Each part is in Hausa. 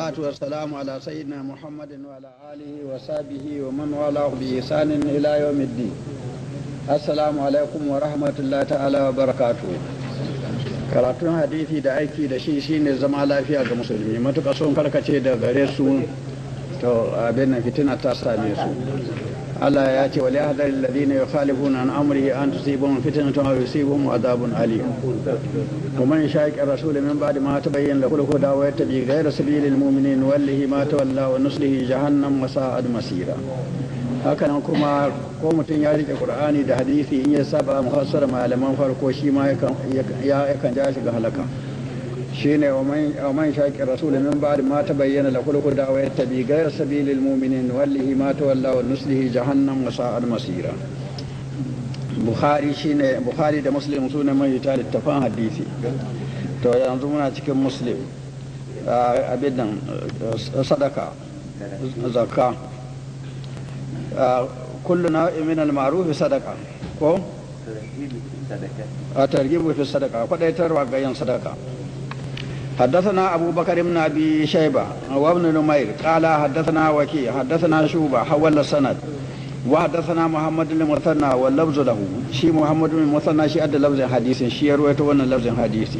والصلاة والسلام على سيدنا محمد وعلى آله وصحبه ومن والاه بإحسان إلى يوم الدين. السلام عليكم ورحمة الله تعالى وبركاته. Karatun hadisi da aiki da shi shine zama lafiya ga musulmi. Matuƙa sun karkace da gare su, to abin nan fitina ta same su. Allah ya ce wal yahdhar alladhina yukhalifuna an amrihi an tusibahum fitnatun aw yusibahum adhabun alim. Wa man yashaqiq ar-rasul min ba'di ma tabayyana lahu al-huda wa yattabi ghayra sabilil mu'minin wallahi ma tawalla wa nuslihi jahannam wa sa'at masira. Haka nan kuma ko mutum ya rike Qur'ani da hadisi, in ya saba mufassara malaman farko, shi ma yakan ja shi ga halaka. Shine wa man shaqi rasul min ba'd ma tabayyana lahu al-huda wa yattabi ghayra sabilil mu'minin wallahi ma tawalla wa nuslihi jahannam wa sa'at masira. Bukhari shine Bukhari da Muslim sune mai littafan hadisi. To yanzu muna cikin Muslim, abin nan sadaka, zakka. Kullu naw'in min al-ma'ruf sadaqa, ko a targhibu fi sadaqa, kwadaitarwa ga yin sadaka. حدثنا أبو بكر بن أبي شيبة وابن نمير قال حدثنا وكيع حدثنا شعبة حول السند وحدثنا محمد بن المثنى واللفظ له. شي محمد بن المثنى شي أدى لفظ حديث، شي يرويته wannan لفظ حديثي.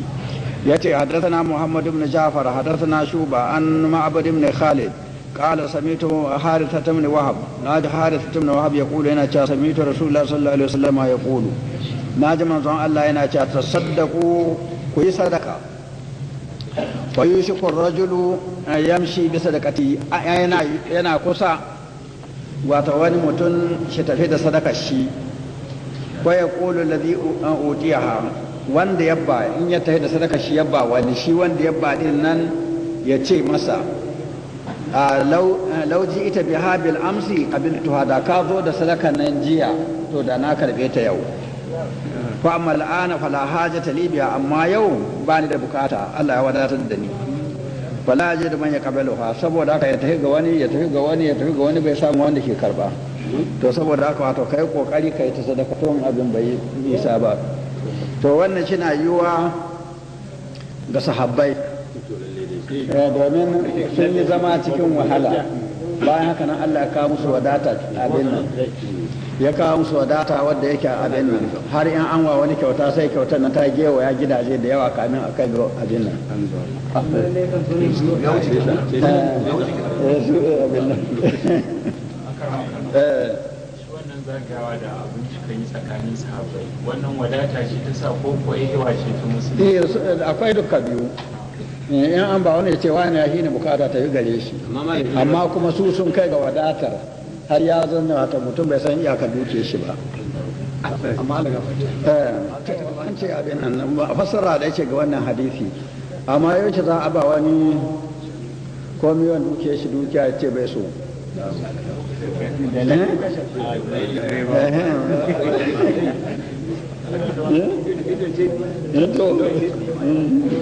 يتي حدثنا محمد بن جعفر حدثنا شعبة عن معبد بن خالد قال سمعت حارثة بن وهب، ناجي حارثة بن وهب يقول هنا سمعت رسول الله صلى الله عليه وسلم يقول، ناجي من الله هنا تصدقوا كوي صدقة ويوشك الرجل يمشي بصدقته، yana kusa wato wani mutum shi tafi da sadakar shi, wa yaqulu alladhi utiyaha, wanda yabba in ya tafi da sadakar shi yabba wani, shi wanda yabba din nan ya ce masa law ji ita biha bil amsi qabiltuha, da ka zo da sadakan nan jiya to da na karbe ta yau. Fa amma al'ana fala hajata li biha, amma yau ba ni da bukata, Allah ya wadatar da ni. Fala da man yaqbaluha, saboda haka ya tafi ga wani, ya tafi ga wani, ya tafi ga wani, bai samu wanda ke karba. To saboda haka wato kai kokari kai ta sadaka tun abin bai nisa ba. To wannan shi na yiwa ga sahabbai, domin sun yi zama cikin wahala. Bayan haka nan Allah ya kawo musu wadata, abin nan ya kawo musu wadata wadda yake abin nan, har in an wa wani kyauta sai kyautar nan ta gewaya gidaje da yawa kamin a kai abin nan. Wannan zagawa da abinci kan yi tsakanin sahabbai, wannan wadata ce ta sa ko ko yawa ce ta musulmi? Akwai duka biyu. In an ba wani ya ce wani ya shine bukata ta yi gare shi, amma kuma su sun kai ga wadatar har ya zanna wata mutum bai san iyakar duke shi ba. An ce abin nan ba fassara da yake ga wannan hadisi, amma yau za a ba wani komiyon duke shi dukiya ya ce bai so.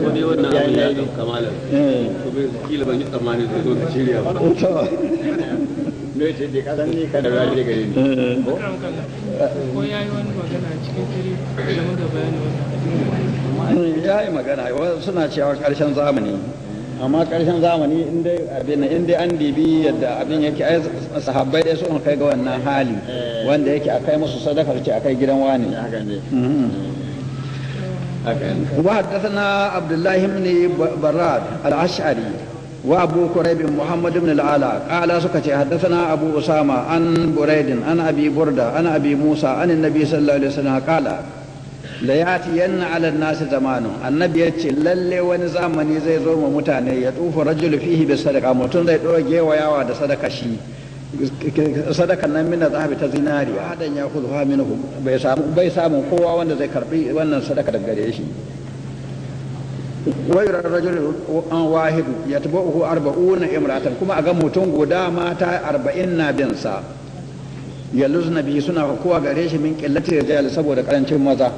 Ko dai wannan abin ya ɗauka malam, to bai kila ban yi tsammani zai zo Najeriya ba. Me ce dai kasan ni kada ba je gare ni. Ko ya yi wani magana cikin dare game da bayanin wannan? Ya yi magana, suna cewa ƙarshen zamani, amma ƙarshen zamani in dai an dibi yadda abin yake, ai sahabbai dai sun kai ga wannan hali wanda yake akai musu sadakar ce akai gidan wani. وحدثنا عبد الله بن براد الأشعري وأبو كريب محمد بن العلاء قال سكتي حدثنا أبو أسامة عن بريد عن أبي بردة عن أبي موسى عن النبي صلى الله عليه وسلم قال ليأتين على الناس زمان، النبي يتي للي wani zamani zai zo ma mutane, ya tufa rajulu fihi bi sadaqa, mutum zai dora gewayawa da sadaka, shi sadakan nan mina zahabi ta zinariya, hadan ya khudhu minhu, bai samu kowa wanda zai karbi wannan sadaka daga gare shi. Wa yura rajul wahid yatba'uhu 40 imra'atan, kuma a ga mutum guda mata 40 na bin sa, yaluzna bihi, suna kowa gare shi, min qillati rijal, saboda karancin maza,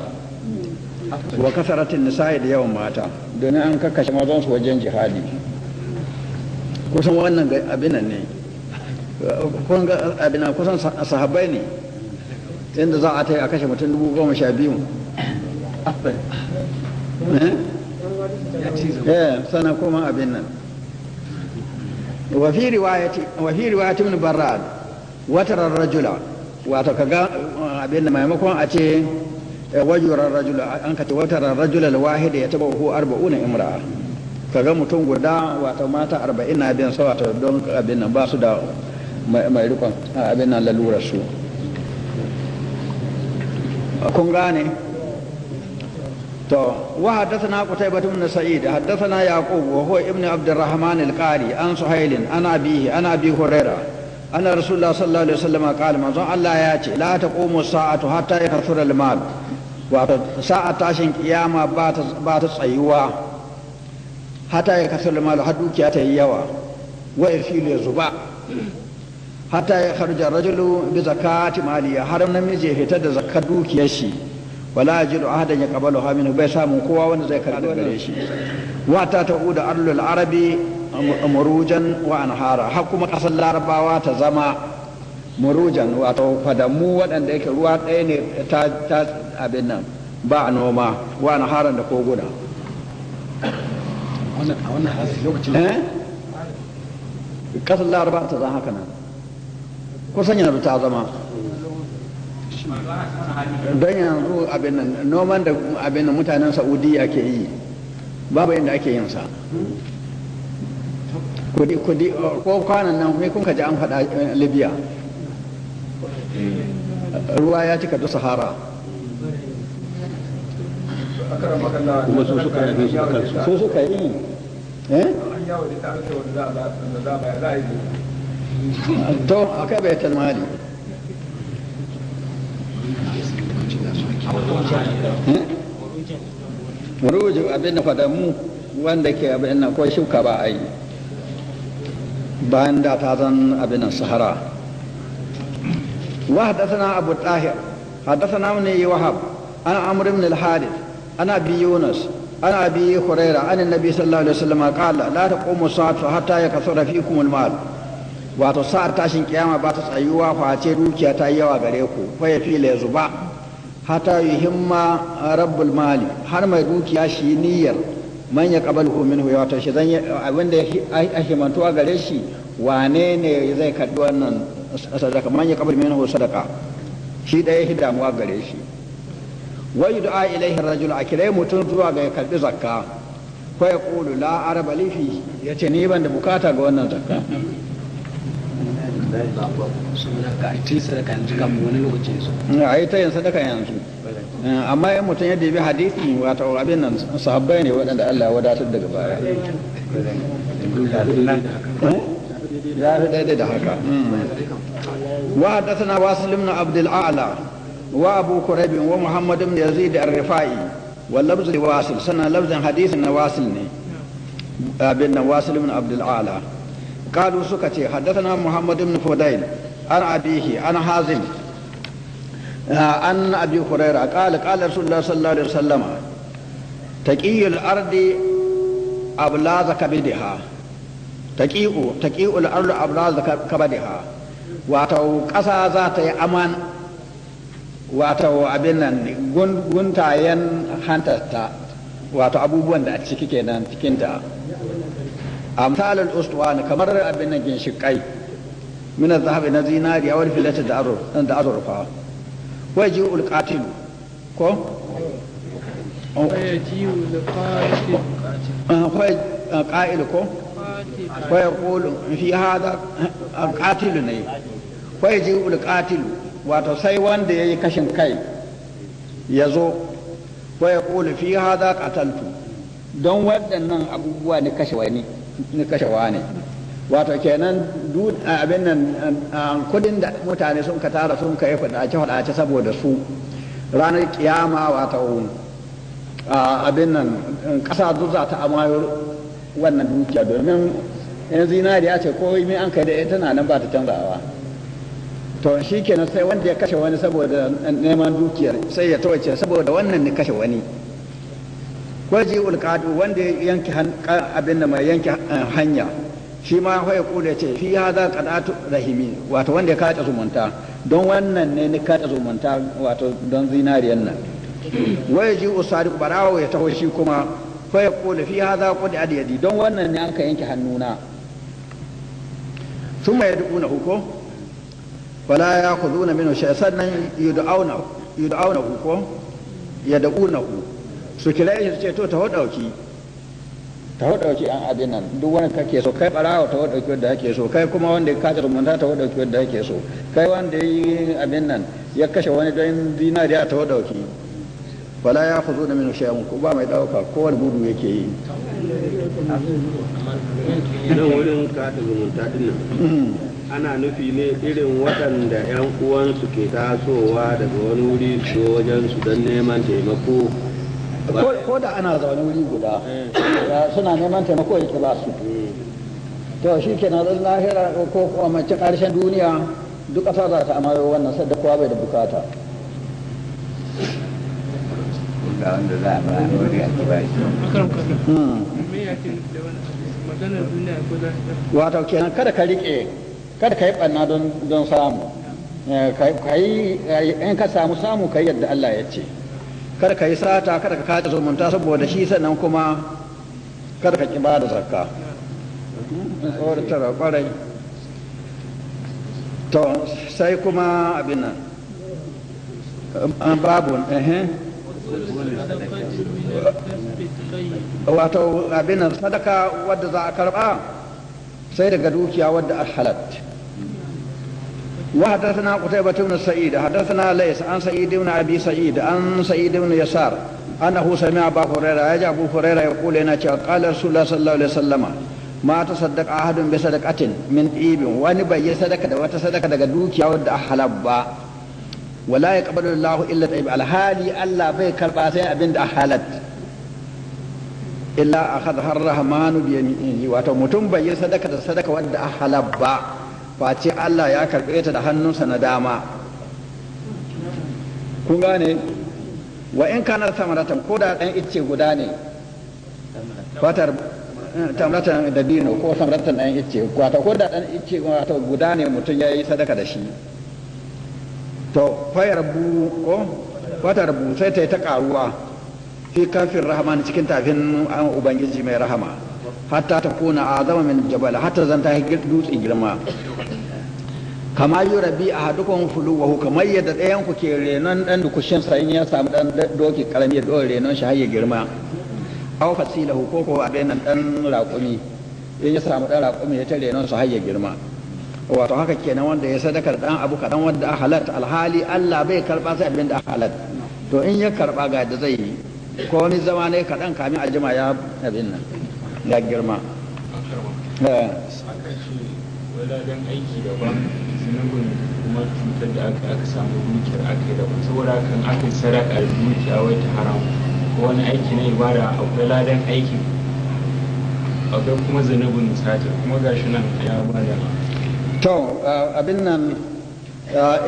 wa kasaratin nisa'i, da yawan mata, domin an kakkashe mazan su wajen jihadi. Kusan wannan abin nan ne, kun ga abin kusan sahabbai ne inda za a ta a kashe mutum 12,000. Sana kuma abin nan. Wa fi riwayati wa fi riwayati ibn Barrad watara rajula, wato kaga abin da maimakon a ce wajurar rajula an ka ce watara rajula alwahid ya taba hu 40 imra'a, kaga mutum guda wato mata 40 na bin sa, wato don abin nan ba su da mai rikon abin nan lalurar su. Kun gane? To wa haddathana Qutaybah ibn Sa'id haddathana Yaqub wa huwa ibn Abd al-Rahman al-Qari an Suhail an abihi an Abi Hurairah anna Rasulullah sallallahu alaihi wasallam qala, manzon Allah ya ce la taqumu sa'atu hatta yakthura al-mal, wato sa'a tashin kiyama ba ta tsayuwa hatta yakthura al-mal, har dukiya ta yi yawa, wa yafilu ya zuba, hatta ya kharuja rajulu bi zakati mali, har namiji ya fitar da zakar dukiyar shi, wala yajidu ahadan yaqbalu minhu, bai samu kowa wanda zai karbi gare shi. Wa ta ta'uda arlul arabi murujan wa anhara, har kuma kasar larabawa ta zama murujan, wato fadamu waɗanda yake ruwa ɗaya ne ta abin nan ba a noma, wa anharan da koguna. A wannan lokacin kasar larabawa ta zama haka nan, kusan yanzu ta zama. Don yanzu abin nan noman da abin nan mutanen Saudiya ke yi babu inda ake yin sa. Kudi kudi ko kwanan nan mai kun ji an faɗa Libya ruwa ya cika duk Sahara. Kuma su suka yi su kansu. Su suka yi eh? To akai baitul mali. Muruju abin da fadamu wanda ke abin nan ko shuka ba a yi bayan da ta zan abin nan sahara. Wa haddathana Abu Tahir haddathana ibn Wahab an Amr ibn al-Harith an Abi Yunus an Abi Hurairah an annabi sallallahu alaihi wasallam qala la taqumu sa'atu hatta yakthura fikum al-mal, wato sa'ar tashin kiyama ba ta tsayuwa face dukiya ta yi yawa gare ku, fa ya fila ya zuba, hata yuhimma rabbul mali, har mai dukiya shi niyyar man ya qabalu minhu, ya wato shi zan abinda ya himantuwa gare shi wane ne zai karbi wannan sadaka, man ya qabalu minhu sadaka, shi da ya damuwa gare shi. Wa yud'a ilaihi rajul, akirai mutum zuwa ga ya karbi zakka, fa yaqulu la araba li fi, yace ni ban da bukata ga wannan zakka. A yi ta yin sadaka yanzu, amma in mutum ya dibi hadisi wato abin nan sahabbai ne waɗanda Allah ya wadatar daga baya. Ya fi daidai da haka. Wa haddathana Wasil ibn Abd al-A'la wa Abu Kurayb wa Muhammad ibn Yazid ar-Rifai wa lafz Wasil, sannan lafzin hadisin na Wasil ne abin nan Wasil ibn Abd al-A'la. قالوا سكتي حدثنا محمد بن فضيل عن أبيه عن حازم عن أبي هريرة قال قال رسول الله صلى الله عليه وسلم تقي الأرض أبلاز كبدها، تقيء الأرض أبلاز كبدها، واتو قسا ذات أمان واتو أبنا guntayen hantarta, wato abubuwan da a ciki kenan cikinta. Amsalul ustuwan kamar abin nan ginshiƙai min zahabi na zinari wal filati da azurfa. Waji'ul qatil ko waji'ul qatil qa'il ko wa yaqulu fi hadha qatil ne waji'ul qatil, wato sai wanda yayi kashin kai yazo wa yaqulu fi hadha qataltu, don waɗannan abubuwa ne kashe wani ni kashewa ne. Wato kenan abin nan kudin da mutane sun ka tara sun ka yi fadace-fadace saboda su ranar kiyama, wato abin nan kasa za ta amayo wannan dukiya, domin in zinariya ce ko mai an kai da ita tana nan ba ta canzawa. To shi kenan sai wanda ya kashe wani saboda neman dukiyar sai ya tawace saboda wannan ne kashe wani. Waji ulqadu wanda ya yanke abin da mai yanke hanya shi ma ya kula ce fi hadha qadatu rahimi, wato wanda ya kace zumunta don wannan ne ni kace zumunta, wato don zinariyan nan. Waji usariq barawo ya taho shi kuma fa ya kula fi hadha qad yadi, don wannan ne an ka yanke hannuna. Thumma yad'unahu ko wala ya'khuduna minhu shay'an, sannan yud'aunahu ko yad'unahu, su kira shi su ce to taho dauki, taho dauki an abin nan, duk wanda kake so, kai barawa taho dauki wanda kake so, kai kuma wanda ka zumunta taho dauki wanda kake so, kai wanda yi abin nan ya kashe wani don zinariya taho dauki. Wala ya khuzu da min shay'an, ko ba mai dauka, kowane gudu yake yi. Nan wurin kada zumunta din nan ana nufi ne irin waɗanda 'yan uwansu ke tasowa daga wani wuri su zo wajen su don neman taimako. Ko da ana zaune wuri guda suna neman taimako yake ba su, to shi ke nan lahira ko kuma mace ƙarshen duniya duk ƙasa za ta amayo wannan sadda kowa bai da bukata. Ga wanda za a ba wani a ki ba shi. Akan kasa. Me ya ke nufi da wannan hadisi? Maganar duniya ko lahira? Wato kenan kada ka rike, kada ka yi ɓanna don samu. Ka yi, in ka samu samu ka yi yadda Allah ya ce. Kada ka yi sata, kada ka kace zumunta saboda shi, sannan kuma kada ka ki ba da zakka. Tsoratarwa kwarai. To sai kuma abin nan babu wato abin nan sadaka wadda za a karba sai daga dukiya wadda a halat. وحدثنا قتيبة بن سعيد حدثنا ليس عن سعيد بن أبي سعيد عن سعيد بن يسار أنه سمع أبا هريرة، يجي أبو هريرة يقول لنا قال رسول الله صلى الله عليه وسلم: ما تصدق أحد بصدقة من طيب، wani bai yi sadaka da wata sadaka daga dukiya wadda a halal ba، ولا يقبل الله إلا طيب، alhali Allah bai karba sai abin da halat، إلا أخذها الرحمن بيمينه. Wato mutum bai yi sadaka da sadaka wadda a halal ba face Allah ya karbe ta da hannunsa na dama. Kun gane? وإن كانت تمرة، ko da dan icce guda ne, fatar تمرة dabino ko تمرة dan icce, wato ko da dan icce wato guda ne mutum ya yi sadaka da shi, to فيربو ko فتربو, sai ta yi ta karuwa في كف الرحمن, cikin tafin ubangiji mai rahama، حتى تكون أعظم من الجبل, hatta zan ta dutse girma. كما يربي أحدكم فلوه, kamar yadda ɗayan ku ke renon dan dukushin sa, in ya samu dan doki karami ya dore renon shi har ya girma، أو فصيله, ko abin nan dan raƙumi, in ya samu dan raƙumi ya ta renon sa har ya girma. Wato haka kenan wanda ya sadaka dan abu kaɗan wanda a halatta, alhali Allah bai karba sai abin da a halatta, to in ya karba ga da zai yi, ko wani zama ne kaɗan, kamin aljima ya abin nan ya girma. Akan ce waladan aiki daban, zunubin kuma cutar da aka samu dukiyar aka yi daban. Saboda hakan aka yi sadaka da dukiya wai ta haram ko wani aiki na ibada, akwai ladan aiki, akwai kuma zunubin sata, kuma gashi nan ya bada. To abin nan,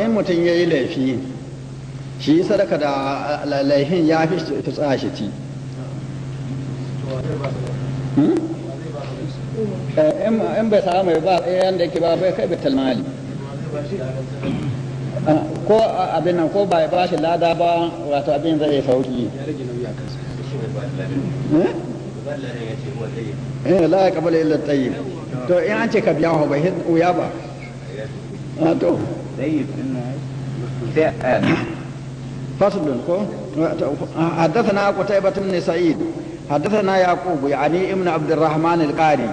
in mutum ya yi laifi, shi sadaka da laifin ya fi shi tsaya shi ci. In bai samu mai ba yanda yake ba, bai kai bital mali ko abin nan, ko ba ya ba shi lada ba, wato abin zai sauki. Eh, لا يقبل إلا الطيب. To in an ce ka biya bai wuya ba to. طيب sai فصل. حدثنا قتيبة بن سعيد حدثنا يعقوب يعني ابن عبد الرحمن القاري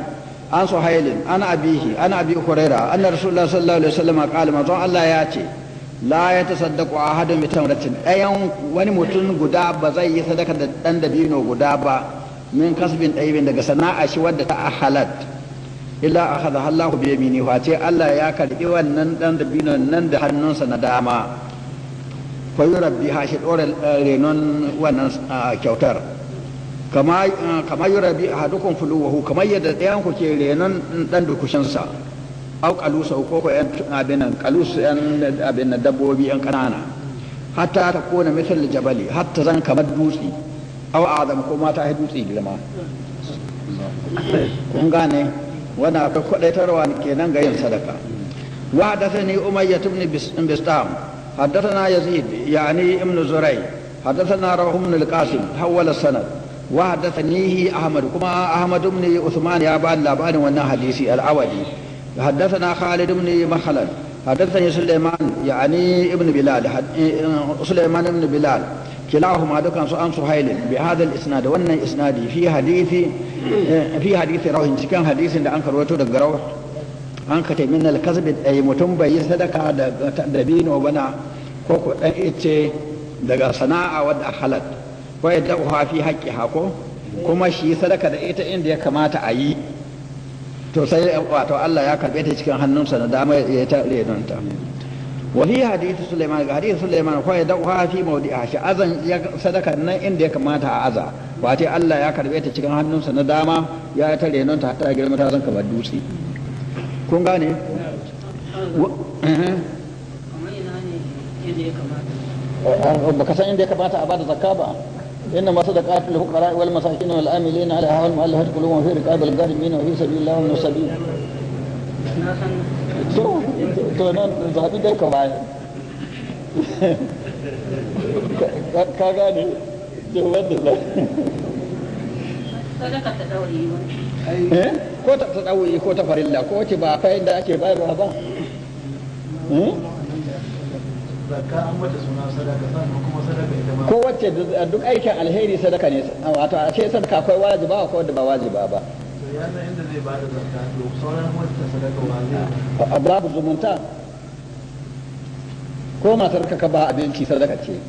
عن سهيل عن أبيه عن أبي هريرة أن رسول الله صلى الله عليه وسلم قال: manzon Allah ya ce: لا يتصدق أحد بتمرة, ɗayan wani mutum guda ba zai yi sadaka da ɗan dabino guda ba، من كسب طيب, daga sana'a shi wadda ta halat، إلا أخذها الله بيمينه, face Allah ya karbi wannan ɗan dabino nan da hannunsa na dama، فيربيها, shi ɗora renon wannan kyautar، كما يربي أحدكم فلوه, kamar yadda ɗayan ku ke renon ɗan dukushinsa، أو قلوصه, ko yan abin nan قلوص, yan abin nan dabbobi yan ƙanana، حتى تكون مثل الجبل, hatta zan kamar dutse، أو أعظم, ko ma ta dutse girma. Kun gane? Wannan akwai kwadaitarwa kenan ga yin sadaka. وحدثني أمية بن بسطام حدثنا يزيد يعني ابن زريع حدثنا روح بن القاسم، حول السند. وحدثنيه أحمد، كما أحمد بن عثمان يا بان لابان، وانا حديثي العودي. حدثنا خالد بن مخلد حدثني سليمان يعني ابن بلال سليمان بن بلال كلاهما دكان عن سهيل بهذا الاسناد وان اسنادي في حديث روح كان حديث da an karwato daga روح an ka min al-kasb ay mutum bai yi sadaka da dabino bana ko ko dan ice daga sana'a wadda halat ko ya da'uha fi haqqiha ko kuma shi sadaka da ita inda ya kamata a yi to sai wato Allah ya karbe ta cikin hannunsa na dama ya ta renonta. Wa fi hadith Sulaiman, ga hadith Sulaiman, ko ya da'uha fi mawdi'a shi azan ya sadaka nan inda ya kamata a aza, wato Allah ya karbe ta cikin hannunsa na dama ya ta renonta ta girma ta zan kamar dutse. Kun gane? Baka san inda ya kamata a bada zakka ba? إنما صدقات للفقراء والمساكين والعاملين عليها والمؤلفة قلوبهم في رقاب الغارمين وفي سبيل الله وابن السبيل. To nan zaɓi dai ka bayan. Ka gane? To wanda ba. Sadaka ta ɗaure. Eh? Ko ta tsawi ko ta farilla ko wace ba kai da ake bayarwa ba. Zakka an mata suna sadaka, sannan kuma sadaka ita ma. Ko wacce, duk aikin alheri sadaka ne, wato a ce sadaka akwai wajiba akwai wadda ba wajiba ba. To ya san inda zai bada zakka, to sauran wacce sadaka wa zai? A babu zumunta ko matar ka ba abinci sadaka ce.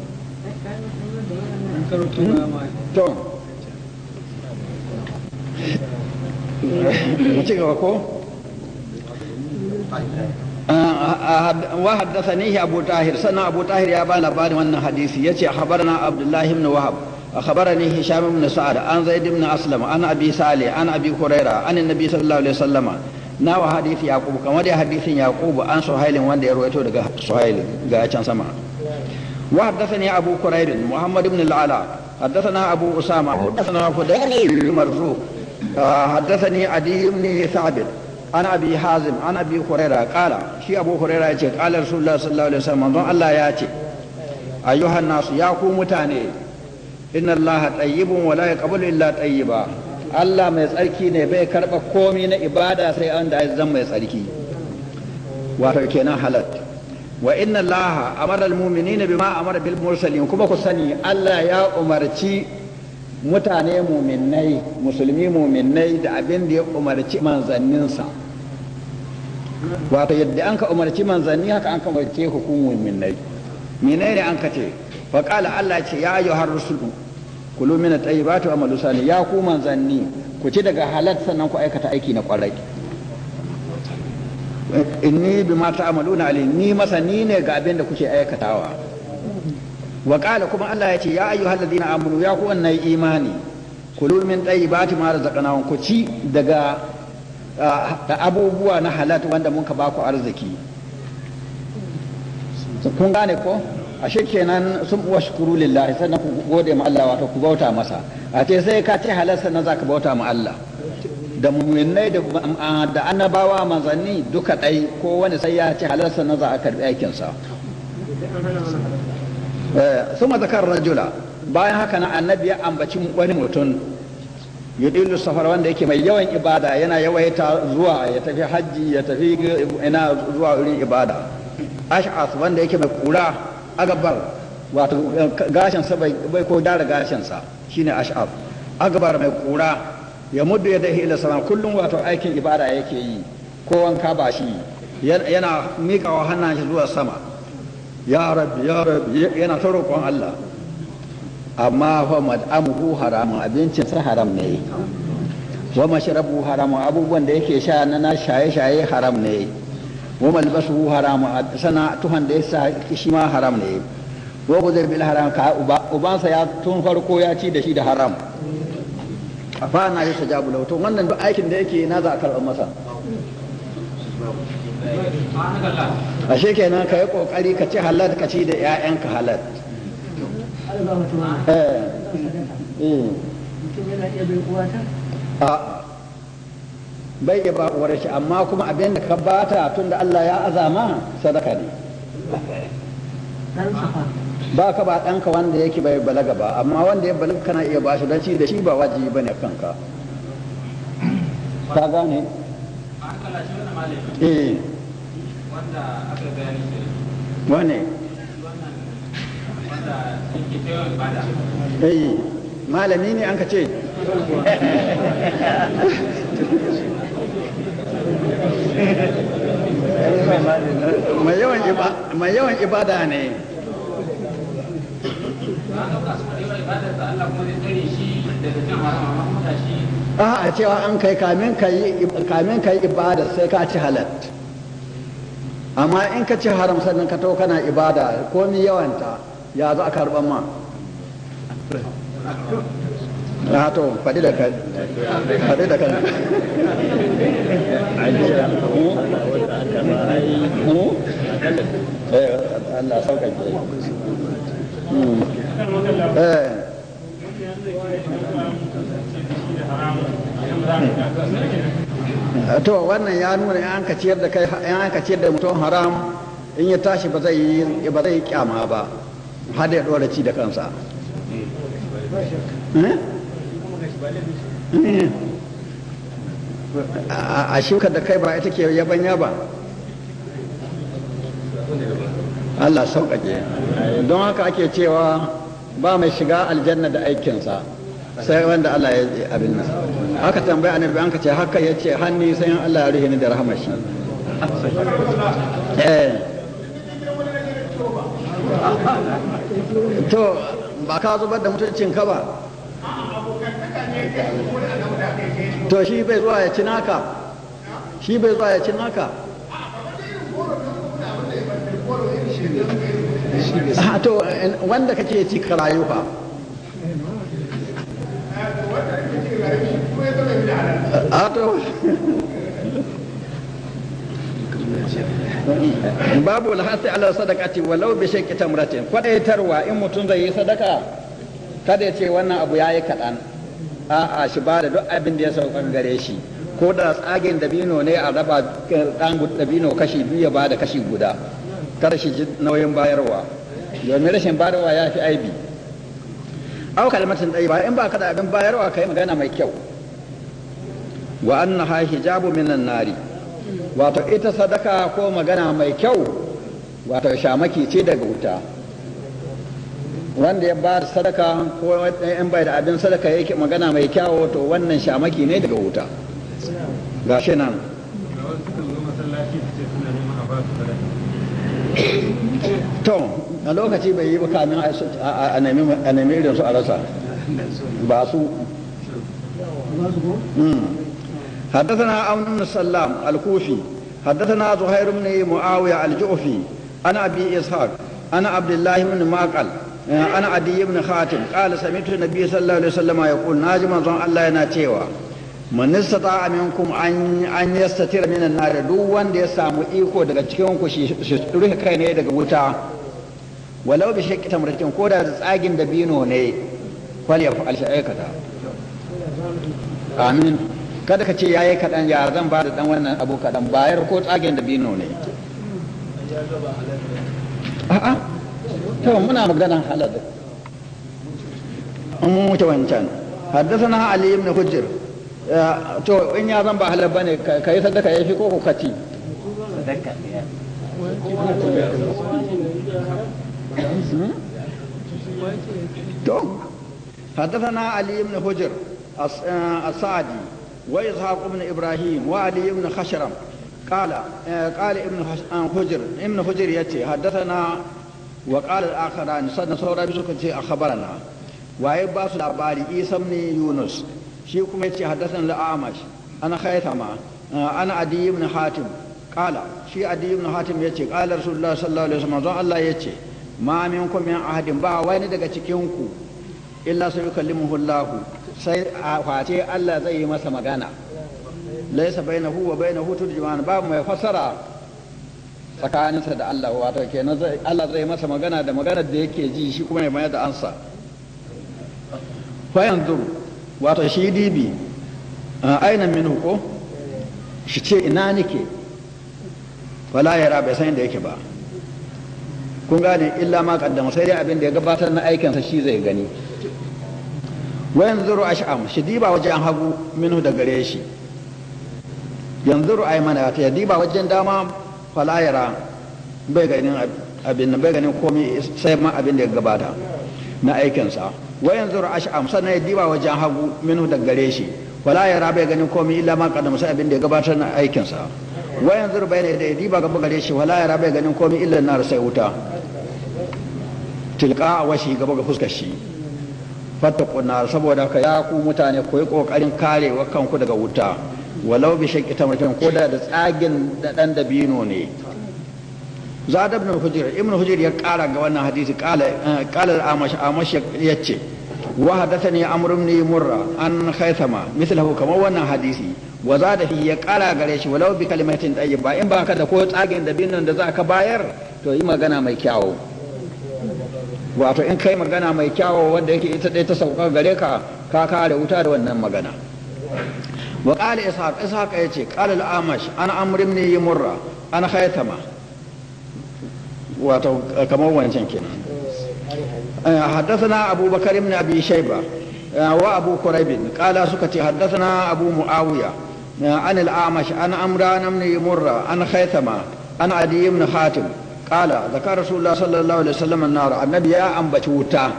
To mu ci gaba ko? وحدثنيه أبو طاهر سنة أبو طاهر يا بانا بان وانا حديثي يتي أخبرنا عبد الله بن وهب أخبرني هشام بن سعد عن زيد بن أسلم عن أبي صالح عن أبي هريرة عن النبي صلى الله عليه وسلم ناو حديث يعقوب كما دي حديث يعقوب عن سهيل وان دي رويته daga سهيل ga can sama. وحدثني أبو كريب محمد بن العلاء حدثنا أبو أسامة حدثنا فديل مرزوق حدثني عدي بن ثابت عن ابي حازم عن ابي هريره قال شي ابو هريره yace قال رسول الله صلى الله عليه وسلم manzon Allah ya ce ayyuhan nasu, ya ku mutane, inna Allah tayyibun wa la yaqbalu illa tayyiba. Allah mai tsarki ne, bai karba komai na ibada sai an da ya zama mai tsarki, wato kenan halal. Wa inna Allah amara almu'minina bima amara bil mursalin. Kuma ku sani Allah ya umarci mutane muminai, musulmi muminai, da abin da ya umarci manzanninsa, wato yadda an ka umarci manzanni haka an ka umarce ku muminai. Menene an ka ce? Fa qala, Allah ce: ya ayyuhar rusulu kulu min at-tayyibati wa amalu salih. Ya ku manzanni, ku ci daga halal sannan ku aikata aiki na kwarai. Inni bima ta'maluna alim, ni masani ne ga abin da kuke aikatawa. Wa qala, kuma Allah ya ce: ya ayyuhal ladina amanu, ya ku wannan imani, kulu min tayyibati ma razaqnakum, ku ci daga abubuwa na halal wanda mun ka baku arziki. Kun gane ko? Ashe kenan sun washkuru lillahi, sannan ku gode ma Allah, wato ku bauta masa. A ce sai ka ci halal sannan zaka bauta ma Allah. Da mu'minai da annabawa manzanni duka ɗai, ko wani sai ya ci halal sannan za a karbi aikinsa. ثم ذكر الرجل, bayan haka na annabi ya ambaci wani mutum, yudilu safar, wanda yake mai yawan ibada, yana yawaita zuwa ya tafi hajji, ya tafi ina zuwa wurin ibada. Ash'as, wanda yake mai kura, agabar, wato gashin sa bai ko dara gashin sa, shine ash'as agabar, mai kura, ya muddu ya dahi ila sama, kullum wato aikin ibada yake yi, ko wanka ba shi, yana miƙawa hannun shi zuwa sama, ya rabbi, ya rabbi, yana ta roƙon Allah. Amma fa mad'amuhu haramun, abincin sa haram ne, wa mashrabuhu haramun, abubuwan da yake sha na shaye-shaye haram ne, wa malbasuhu haramun, sana tuhan da yasa shi ma haram ne, wa guzir bil haram, ka ubansa ya tun farko ya ci da shi da haram, fa na yi sajabu lahu. To wannan duk aikin da yake na za a karɓar masa? Ashe kenan ka yi kokari ka ci halal, ka ci da 'ya'yanka halal. Mutum yana iya bai uwata? A bai ya ba uwar shi, amma kuma abin da ka bata tun da Allah ya azama sadaka ne. Ɗansa fa? Ba ka ba ɗanka wanda yake bai balaga ba, amma wanda ya balaga kana iya ba shi, don ci da shi ba wajibi bane kanka. Ka gane? Eh, wanda aka bayani shi wane? Wannan wanda yake ta yawan ibada. Eh, malami ne an ka ce. Mai yawan ibada ne. Na ɗauka su yawan ibadar da Allah kuma zai tsare shi daga cin haram, amma kuma ga shi. A cewa an kai kamin kai ibada sai ka ci halal. Amma in ka ci haram sannan ka to kana ibada, komi yawanta, ya za a karɓan ma? A to, faɗi da kai, faɗi da kai. Eh, Allah sauƙaƙe. Eh. To, wannan ya nuna in an ka ciyar da kai, in an ka ciyar da mutum haram, in ya tashi ba zai yi kyama ba har ya dora ci da kansa. Eh? Eh. A shukar da kai ba ita ke yabanya ba. Allah sauƙaƙe. Don haka ake cewa ba mai shiga aljanna da aikinsa sai wanda Allah ya yi abin nan. Aka tambaya Annabi, an ka ce haka, ya ce hanni sai in Allah ya rufe ni da rahama shi. Eh, to, ba ka zubar da mutuncin ka ba? To, shi bai zuwa ya ci naka? Shi bai zuwa ya ci naka? Ah, to, wanda kake ci ka rayu fa. A to, babu alhasi ala sadaqati walau bi shaqqi tamratin. Kwadaitarwa in mutum zai yi sadaka, kada ya ce wannan abu yayi kaɗan. A'a, shi ba da duk abin da ya sauka gare shi, ko da tsagen dabino ne, a raba ɗan dabino kashi biyu, ya ba da kashi guda. Kada shi ji nauyin bayarwa, domin rashin bayarwa ya fi aibi. Aw kalmatin ɗaya ba, in ba ka da abin bayarwa, ka yi magana mai kyau. Wa annaha hijabu minan nari, wato ita sadaka ko magana mai kyau, wato shamaki ce daga wuta. Wanda ya ba da sadaka ko in bai da abin sadaka yake magana mai kyau, to wannan shamaki ne daga wuta. Gashi nan. Ga wasu sukan zo masallaci su ce suna neman a ba su sadaka. To, a lokaci bai yi ba kamin a nemi irin su a rasa ba su. حدثنا عون بن سلام الكوفي، حدثنا زهير بن معاوية الجعفي، عن أبي إسحاق، عن عبد الله بن معقل، عن عدي بن حاتم قال: سمعت النبي صلى الله عليه وسلم يقول: na ji manzon Allah yana cewa: من استطاع منكم أن يستتر من النار، duk wanda ya samu iko daga cikin ku shi rufe kai ne daga wuta، ولو بشق تمرة، ko da tsagin dabino ne، فليفعل، shi aikata. Amin. Kada ka ce yayi kaɗan, ya zan ba da ɗan wannan abu kaɗan? Bayar ko tsagen dabino ne. A'a, to, muna magana halal, mun wuce wancan. حدثنا علي بن حجر. To, in ya zan ba halal bane, ka yi sadaka ya fi ko ku kaci? Sadaka ya. To، حدثنا علي بن حجر السعدي وإسحاق بن إبراهيم وعلي بن خشرم قال قال ابن حجر، ابن حجر يتي حدثنا، وقال الآخران، سنة سورة بسكة، أخبرنا. waye ba su labari? Isa ibn Yunus. Shi kuma yace: حدثنا الأعمش عن خيثمة عن عدي بن حاتم قال، shi Adi ibn Hatim yace: قال رسول الله صلى الله عليه وسلم، zon Allah yace: ما منكم من أحد، ba wani daga cikin ku، إلا سيكلمه الله، sai a face Allah zai yi masa magana، ليس بينه وبينه ترجمان، babu mai fasara tsakaninsa da Allah. Wato kenan Allah zai masa magana da maganar da yake ji, shi kuma ya mayar da ansa. فينظر، wato shi dibi، أين منه، ko shi ce ina nake، فلا يرى، bai san inda yake ba. Kun gane? إلا ما قدم، sai dai abin da ya gabatar na aikinsa shi zai gani. وينظر أشأم، shi diba wajen hagu، منه، da gare shi. Yanzu aymana ta yadiba wajen dama fala yara bai ganin abin bai ganin komai sai ma abin da ya gabata na aikinsa. Wa yanzu ash'am sannan ya diba wajen hagu minhu da gare shi wala yara bai ganin komai illa ma kaddama sai abin da ya gabatar na aikinsa. Wa yanzu bayna da ya diba gaba gare shi wala yara bai ganin komai illa nar sai wuta tilka washi gaba ga fuskar shi. Fattaqun nar, saboda haka ya ku mutane ku yi kokarin karewa kanku daga wuta walau bi shaqqi tamratin, ko da tsagin da dan dabino ne. Zad ibn Hujr, ibn Hujr ya kara ga wannan hadisi, qala qala al-Amash, Amash yace wa hadathani Amr ibn Murra an Khaythama mithluhu, kamar wannan hadisi, wa zada fi ya kara gare shi walau bi kalimatin tayyiba, in ba ka da ko tsagin da binnan da za ka bayar to yi magana mai kyawu. Wato in kai magana mai kyawu wanda yake ita dai ta sauka gare ka, ka kare wuta da wannan magana. Wa qala Ishaq, Ishaq yace qala al-Amash an Amr ibn Murra an Khaythama, wato kamar wancan kenan. حدثنا أبو بكر بن أبي شيبة وأبو كريب قال سكتي حدثنا أبو معاوية عن الأعمش عن عمران بن مرة عن خيثمة عن عدي بن حاتم قال ذكر رسول الله صلى الله عليه وسلم النار، النبي يا أنبت wuta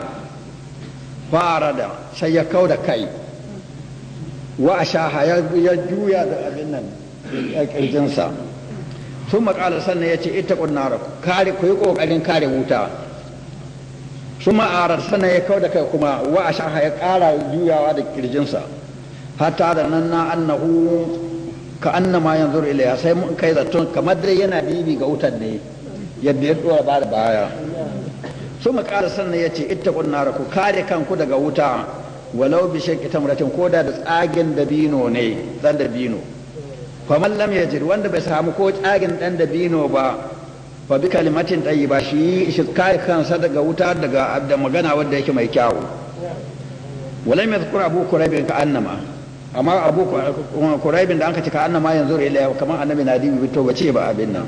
فأراد سيكود كي وأشاها يجويا abin nan kirjinsa. ثم قال sannan yace ittaqun nar, kare ku yi kokarin kare wuta. Suma arar sannan ya kauda kai kuma wa ashaha ya kara juyawa da kirjinsa hatta da nan na annahu ka annama yanzuru ilayha, sai mun kai zaton kamar dai yana bibi ga wutar ne yadda ya dora ba da baya. Suma qala sannan yace ittaqun nar, ku kare kanku daga wuta walau bi shaqqi tamratin, koda da tsagen dabino ne, dan dabino. Faman lam yajid, wanda bai samu ko tsagin dan dabino ba, fa bi kalimatin tayyiba, shi shi kare kansa daga wuta daga da magana wanda yake mai kyawu. Walam yadhkur Abu Quraib ka annama, amma Abu Quraib da anka ce ka annama yanzu ila kamar annabi na dibi to bace ba abin nan.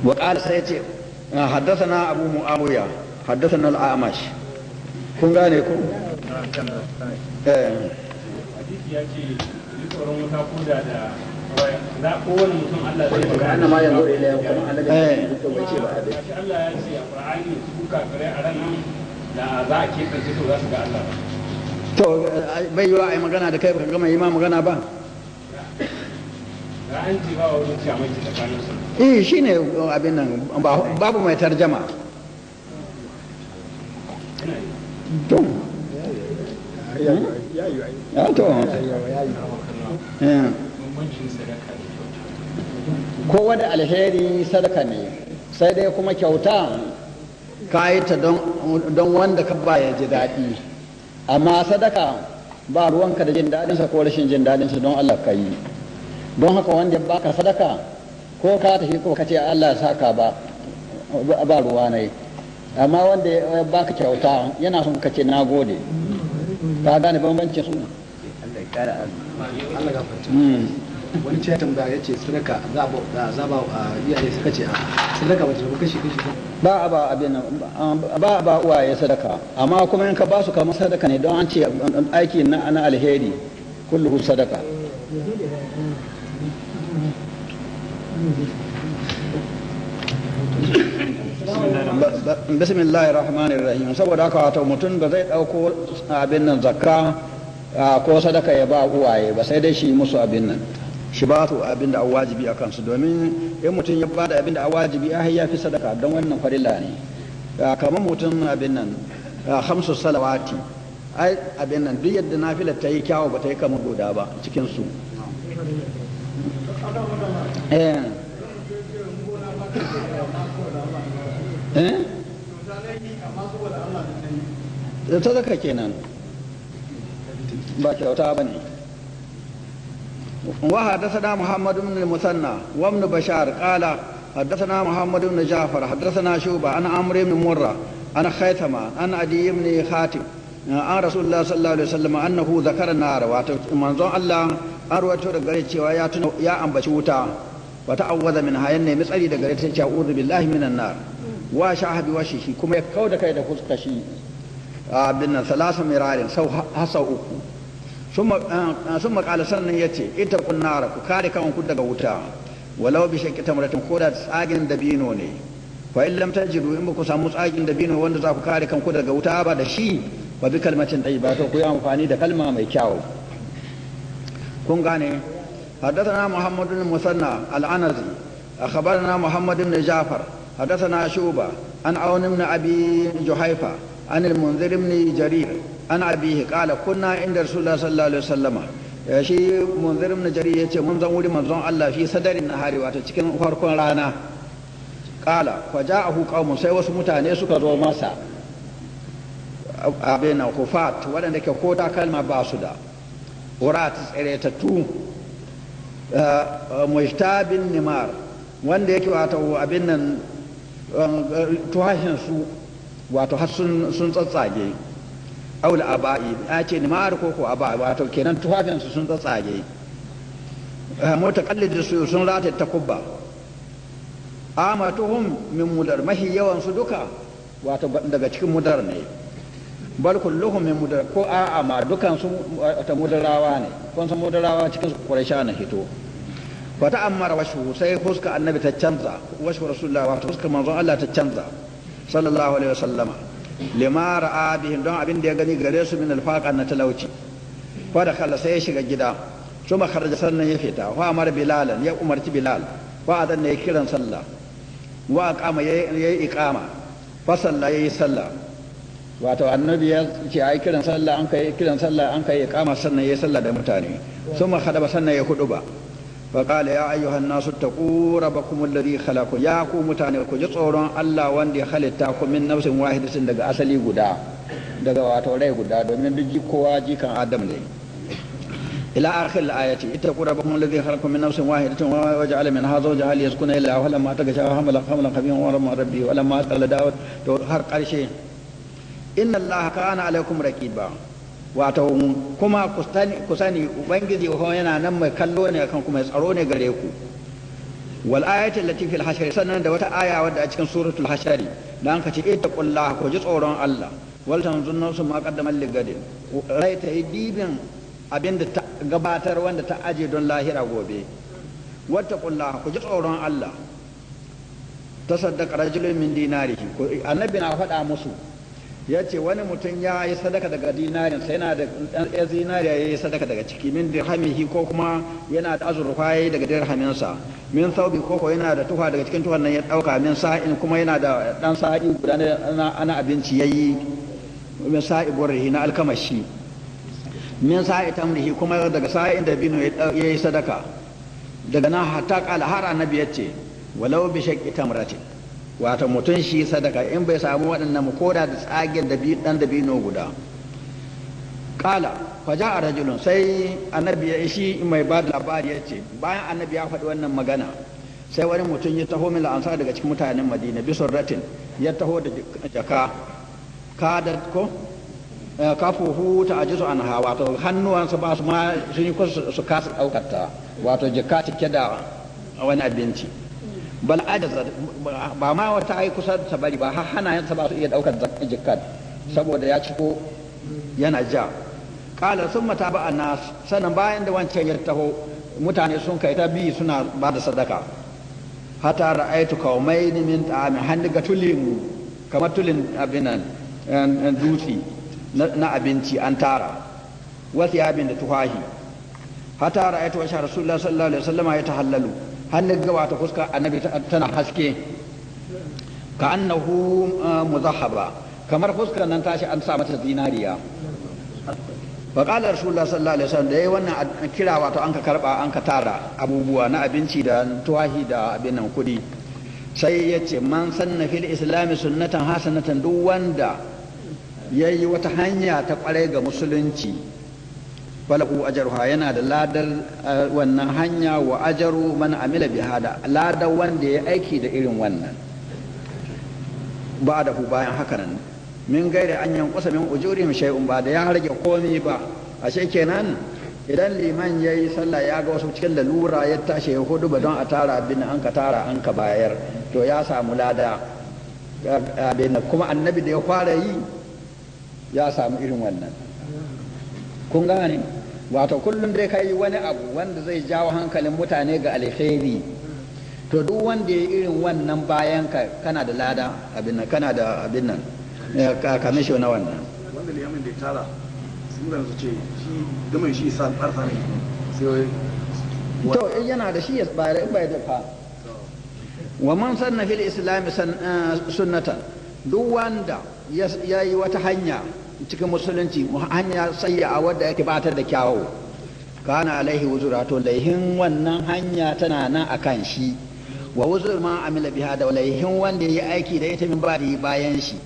Wa qala sai ce haddathana Abu Muawiya haddathana al-Amash. Kun gane ko? Hadisi ya ce tsoron wuta ko da da kowane mutum Allah zai magana. Annama yanzu ila kamar annabi to bace ba abin. Gashi Allah ya ce a Qur'ani su kafirai a ran nan da za a keɓance su za su ga Allah ba. To bai yiwa ai magana da kai baka gama yi ma magana ba. Ga an ji ba wani shamaki tsakanin su. Eh shine abin nan babu mai tarjama. To ya to Bambancin sadaka da kyauta. Ko wani alheri sadaka ne, sai dai kuma kyauta ka yi ta don wanda ka ba ya ji daɗi, amma sadaka ba ruwanka da jin daɗinsa ko rashin jin daɗinsa, don Allah ka yi. Don haka wanda ya baka sadaka ko ka tafi ko ka ce Allah ya saka ba ba ruwa ne, amma wanda ya baka kyauta yana son ka ce na gode. Ka gane bambancin su? Allah ya kara Allah gafarta. Wani ce ya tambaya ya ce sadaka za a ba iyaye, suka ce a sadaka ba ta rabu kashi kashi ba. Ba a ba abin nan, ba a ba uwaye sadaka, amma kuma in ka ba su kamar sadaka ne, don an ce aiki na na alheri kulluhu sadaka. Bismillahir rahmanir rahim. Saboda haka wato mutum ba zai dauko abin nan zakka ko sadaka ya ba uwaye ba, sai dai shi musu abin nan, shi ba su abin da wajibi a kansu, domin in mutum ya bada abin da wajibi ai ya fi sadaka, don wannan farilla ne. Kamar mutum abin nan khamsu salawati, ai abin nan duk yadda nafila ta yi kyawu ba ta yi kamar guda ba cikin su. Sadaka kenan ba kyauta ba ne. وحدثنا محمد بن المثنى وابن بشار قال حدثنا محمد بن جعفر حدثنا شوبة عن عمرو بن مرة عن خيثمة عن عدي بن خاتم عن رسول الله صلى الله عليه وسلم أنه ذكر النار. منظور الله أروته daga cewa ya tuna ya ambaci wuta wa ta'awwaza minha, ya nemi tsari daga gare ta, ce a'udhu billahi minan nar, wa shahabi washihi, kuma ya kauda kai da fuskar shi abin nan salasa mirarin sau hasau uku. Sun makala, sannan ya ce, "Ita kunnara, ku kare kanku daga wuta, walau bi shaqqi tamratin, ko da tsagin dabino ne. Fa in lam tajidu, in ba ku samu tsagin dabino wanda za ku kare kanku daga wuta ba da shi, fa bi kalmatin tayyiba, to ku yi amfani da kalma mai kyau." Kun gane? حدثنا محمد بن المثنى العنزي، أخبرنا محمد بن جعفر، حدثنا شعبة عن عون بن أبي جحيفة عن المنذر بن جرير عن أبيه قال: كنا عند رسول الله صلى الله عليه وسلم. Shi Munzir ibn Jarir yace mun zan wuri manzon Allah fi sadarin nahari, wato cikin farkon rana. Qala fa ja'ahu qaumun, sai wasu mutane suka zo masa, abin hufat, waɗanda ke ko takalma ba su da, urat, tsiretattu, mujtabin nimar, wanda yake wato abin nan tuhahin su wato har sun tsatsage, aul aba'i, ya ce nimar ko ko aba, wato kenan tufafin su sun tsatsage, mutaqallid su sun rata takubba, amatuhum min Mudar, mahi yawan su duka wato daga cikin Mudar ne, bal kulluhum min Mudar, ko a'a ma dukan su ta Mudarawa ne. Kun san Mudarawa cikin su Quraisha na hito. Fa ta'ammara washu, sai fuska Annabi ta canza, washu Rasulullah, wato fuskar manzon Allah ta canza sallallahu alaihi wasallama, lima ra'a bihim, don abin da ya gani gare su, min alfaqa, na talauci. Fa da kalla, sai ya shiga gida, suma kharaja, sannan ya fita, wa amara Bilalan, ya umarci Bilal, wa adan, ya kiran sallah, wa aqama, yayi iqama, fa salla, yayi sallah. Wato Annabi ya ce ai kiran sallah, an kai kiran sallah, an kai iqama, sannan yayi sallah da mutane. Suma khadaba, sannan ya hudu ba. فقال: يا أيها الناس اتقوا ربكم الذي خلقكم، يا ku mutane, ku ji tsoron Allah wanda ya halitta ku min nafsin wahidatin, daga asali guda, daga wato rai guda, domin duk kowa jikan Adam ne. Ila akhir al-ayati: ittaqu rabbakum alladhi khalaqakum min nafsin wahidatin wa ja'ala minha zawjaha liyaskuna ilayha wa lamma taghashaha hamala hamlan khafifan wa rama rabbi wa lamma qala dawud, to har karshe. Inna Allaha kana alaikum raqiba, wato kuma ku sani Ubangiji yana nan mai kallo ne akan kuma tsaro ne gare ku. Wal ayati allati fil hashr, sannan da wata aya wadda a cikin suratul hashr dan ka ce: ittaqullaha, ku ji tsoron Allah, wal tanzur nafsun ma qaddamat ligadin, rai ta yi dibin abinda ta gabatar wanda ta aje don lahira gobe. Wattaqullaha, ku ji tsoron Allah. Tasaddaqa rajulun min dinarihi, Annabi na faɗa musu, ya ce wani mutum ya yi sadaka daga dinarin sai yana da ɗan zinariya ya yi sadaka daga ciki, min dirhamihi, ko kuma yana da azurfa ya yi daga dirhaminsa, min saubi, ko ko yana da tufa, daga cikin tufan nan ya ɗauka, min sa'in, kuma yana da ɗan sa'i guda na abinci ya yi, min sa'i burrihi, na alkamashi, min sa'i tamrihi, kuma daga sa'in da bino ya yi sadaka. Daga nan hatta kala, har Annabi ya ce: walau bi shaqqi tamratin, wato mutum shi sadaka in bai samu waɗannan mu koda da tsagen da ɗan dabino guda. Kala fa ja'a rajulun, sai Annabi ya shi mai ba da labari ya ce bayan Annabi ya faɗi wannan magana, sai wani mutum ya taho, min ansar, daga cikin mutanen Madina, bi surratin, ya taho da jaka, kada ko kafuhu ta ajizu anha, wato hannuwansa ba su ma sun yi kusa su kasa ɗaukar ta, wato jaka cike da wani abinci. Bal ajaza, ba ma wata ai kusa ta bari ba, har hannayensa ba su iya daukar jikkat saboda ya ciko yana ja. Kala sun mata ba nas, sannan bayan da wancan ya taho, mutane sun kai ta bi suna ba da sadaka, hatta ra'aytu qaumaini min ta'amin, hannu ga tulin kamar tulin abinan dutse na abinci an tara, wasu yabin da tuhahi, hatta ra'aytu wa Rasulullah sallallahu alaihi wasallam ya tahallalu, hannun gawa ta fuska Annabi tana haske, ka annahu muzahaba, kamar fuskar nan tashi an sa mata zinariya. Fa qala Rasulullah sallallahu alaihi wasallam, da yayi wannan kira, wato an ka karba, an ka tara abubuwa na abinci da tuwahi da abin nan kudi, sai ya ce: man sanna fil islam sunnatan hasanatan, duk wanda yayi wata hanya ta kwarai ga musulunci, falahu ajruha, yana da ladar wannan hanya, wa ajru man amila biha, da ladar wanda ya aiki da irin wannan, ba da hu, bayan haka nan, min gairi an yankusa min ujurihim shay'un, ba da ya rage komai ba. Ashe kenan idan liman yayi sallah ya ga wasu cikin lalura, ya tashi ya hudu ba don a tara abin an ka tara an ka bayar, to ya samu lada abin. Kuma Annabi da ya fara yi ya samu irin wannan. Kun gane? Wato kullum dai kai wani abu wanda zai jawo hankalin mutane ga alheri, to duk wanda ya irin wannan bayan ka, kana da lada abin nan, kana da abin nan kamisho na wannan. Wanda liyamin da ya tara sun su ce shi gama shi sa ɓarsa ne sai. To, in yana da shi ya bayar, in bai da fa. Wa man sanna fil islam sunnatan, duk wanda ya yi wata hanya cikin musulunci, hanya sayya wadda yake batar da kyawu, kana alaihi wuzura, to laihin wannan hanya tana nan akan shi, wa wuzur ma amila biha, da laihin wanda ya yi aiki da ita, min ba'di, bayan shi,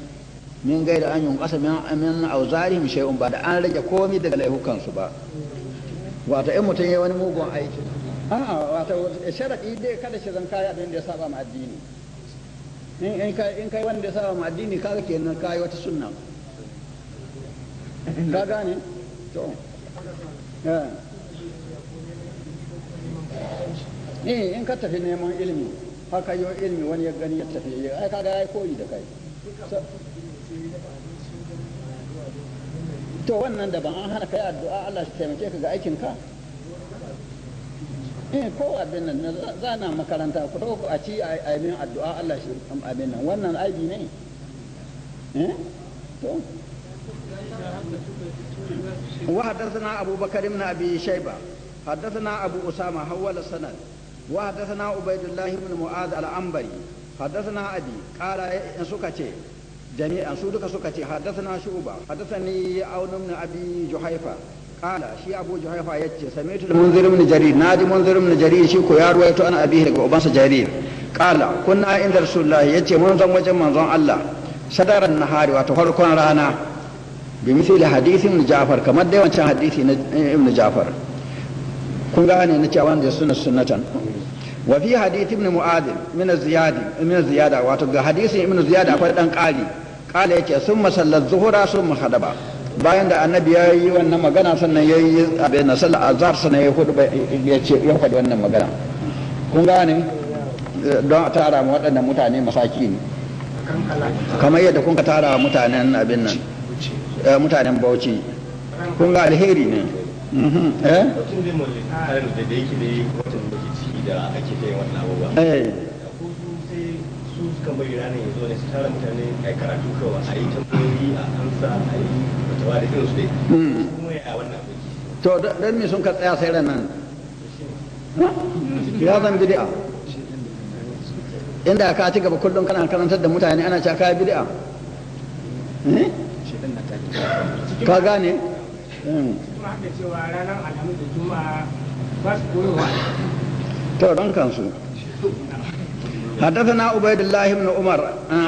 min gaira an yunqasa min auzarihim shay'un, ba da an rage komai daga laihukan su ba. Wato in mutum ya wani mugun aiki, a'a, wato sharadi dai kada shi zan kai abin da ya saba ma addini. In kai wanda ya saba ma addini, kaga kenan kai wata sunna. Ka gane? To, eh, in ka tafi neman ilimi, haka yo ilimi wani ya gani ya tafi, ai kaga yayi koyi da kai. To, wannan daban. An hana kai addu'a Allah shi taimake ka ga aikin ka? Eh, ko abin nan zana makaranta, ku to a ci a min addu'a Allah shi abin nan, wannan aibi ne? Eh, to. وحدثنا أبو بكر بن أبي شيبة، حدثنا أبو أسامة، حول السند. وحدثنا عبيد الله بن معاذ العنبري، حدثنا أبي قال، سكتي جميعا سودك سكتي، حدثنا شعبة، حدثني عون بن أبي جحيفة قال، شي أبو جحيفة يتي، سمعت المنذر بن جرير، نادي منذر بن جرير، شي كو يا رويتو أنا أبيه أبانس جرير، قال كنا عند رسول الله، يتي منظم وجه منظم الله صدر النهار، وتفرقون رانا، بمثل حديث ابن جعفر، kamar dai wancan hadisi na ibn Ja'far. Kun gane na cewa wanda sunna sunnatan. Wa fi hadith ibn Mu'adh min ziyad min ziyada, wato ga hadisin ibn Ziyad akwai dan qali qala, yace summa sallat zuhura summa hadaba. Bayan da annabi ya yi wannan magana, sannan ya yi abin na sallar azhar, sannan ya hudu ya ce ya faɗi wannan magana. Kun gane? Don a tara mu waɗannan mutane masaki ne, kamar yadda kun ka tara mutanen abin nan, mutanen Bauchi. Kun ga alheri ne, eh. Mutum zai mulki da yake da watan da ke ciki da ake ta yin wannan abubuwa. Ko su sai su suka bari ranar ya zo ne su tara mutane a karatu kawai, a yi tambayoyi a amsa, a yi fatawa da irin su dai. Kuma ya wannan abu. To, don me sun ka tsaya sai ran nan? Ya zan bid'a. Inda ka ci gaba kullum kana karantar da mutane, ana cewa kai bid'a. Eh? Ka gane? Kuma haka cewa ranar Alhamis da Juma'a ba su koyowa. To, don kansu. حدثنا عبيد الله بن عمر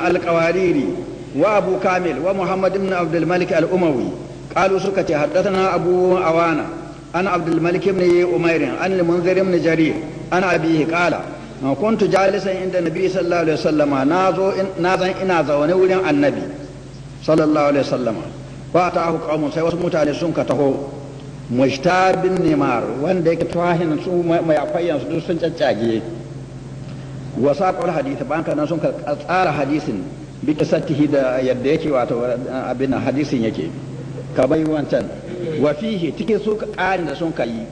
القواريري وابو كامل ومحمد بن عبد الملك الاموي، قالوا سكتي، حدثنا ابو عوانة عن عبد الملك بن عمير عن المنذر بن جرير عن ابيه قال كنت جالسا عند النبي صلى الله عليه وسلم، نازو نازن ina zaune wurin annabi sallallahu alaihi wasallam، fa atahu qaumun, sai wasu mutane sun ka taho, mujtabin nimar, wanda yake tuwahin su mai afayyan su duk sun caccage. Wa saqul hadith, bayan kana sun ka tsara hadisin bi qissatihi, da yadda yake, wato abin hadisin yake ka bai wancan. Wa fihi, cikin su ƙarin da sun kai,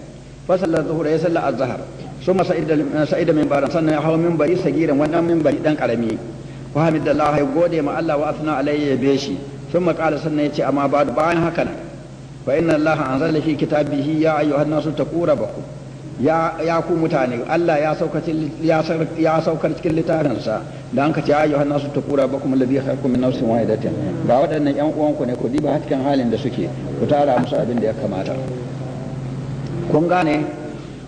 fa sallar zuhur, ya sallar azhar, summa sa'ida sa'ida minbaran, sannan ya hawo minbari, sagiran, wannan minbari dan karami, wa hamidallah, ya gode ma Allah, wa asna alayhi, ya beshi, summa qala, sannan ya ce amma ba, bayan haka nan, fa inna Allah anzala fi kitabihi ya ayyuhan nasu taqu rabbakum, ya ku mutane, Allah ya saukar cikin littafinsa da an ka ce ayyuhan nasu taqu rabbakum alladhi khalaqakum min nafsin wahidatin. Ga waɗannan ƴan uwanku ne, ku diba cikin halin da suke, ku tara musu abin da ya kamata. Kun gane?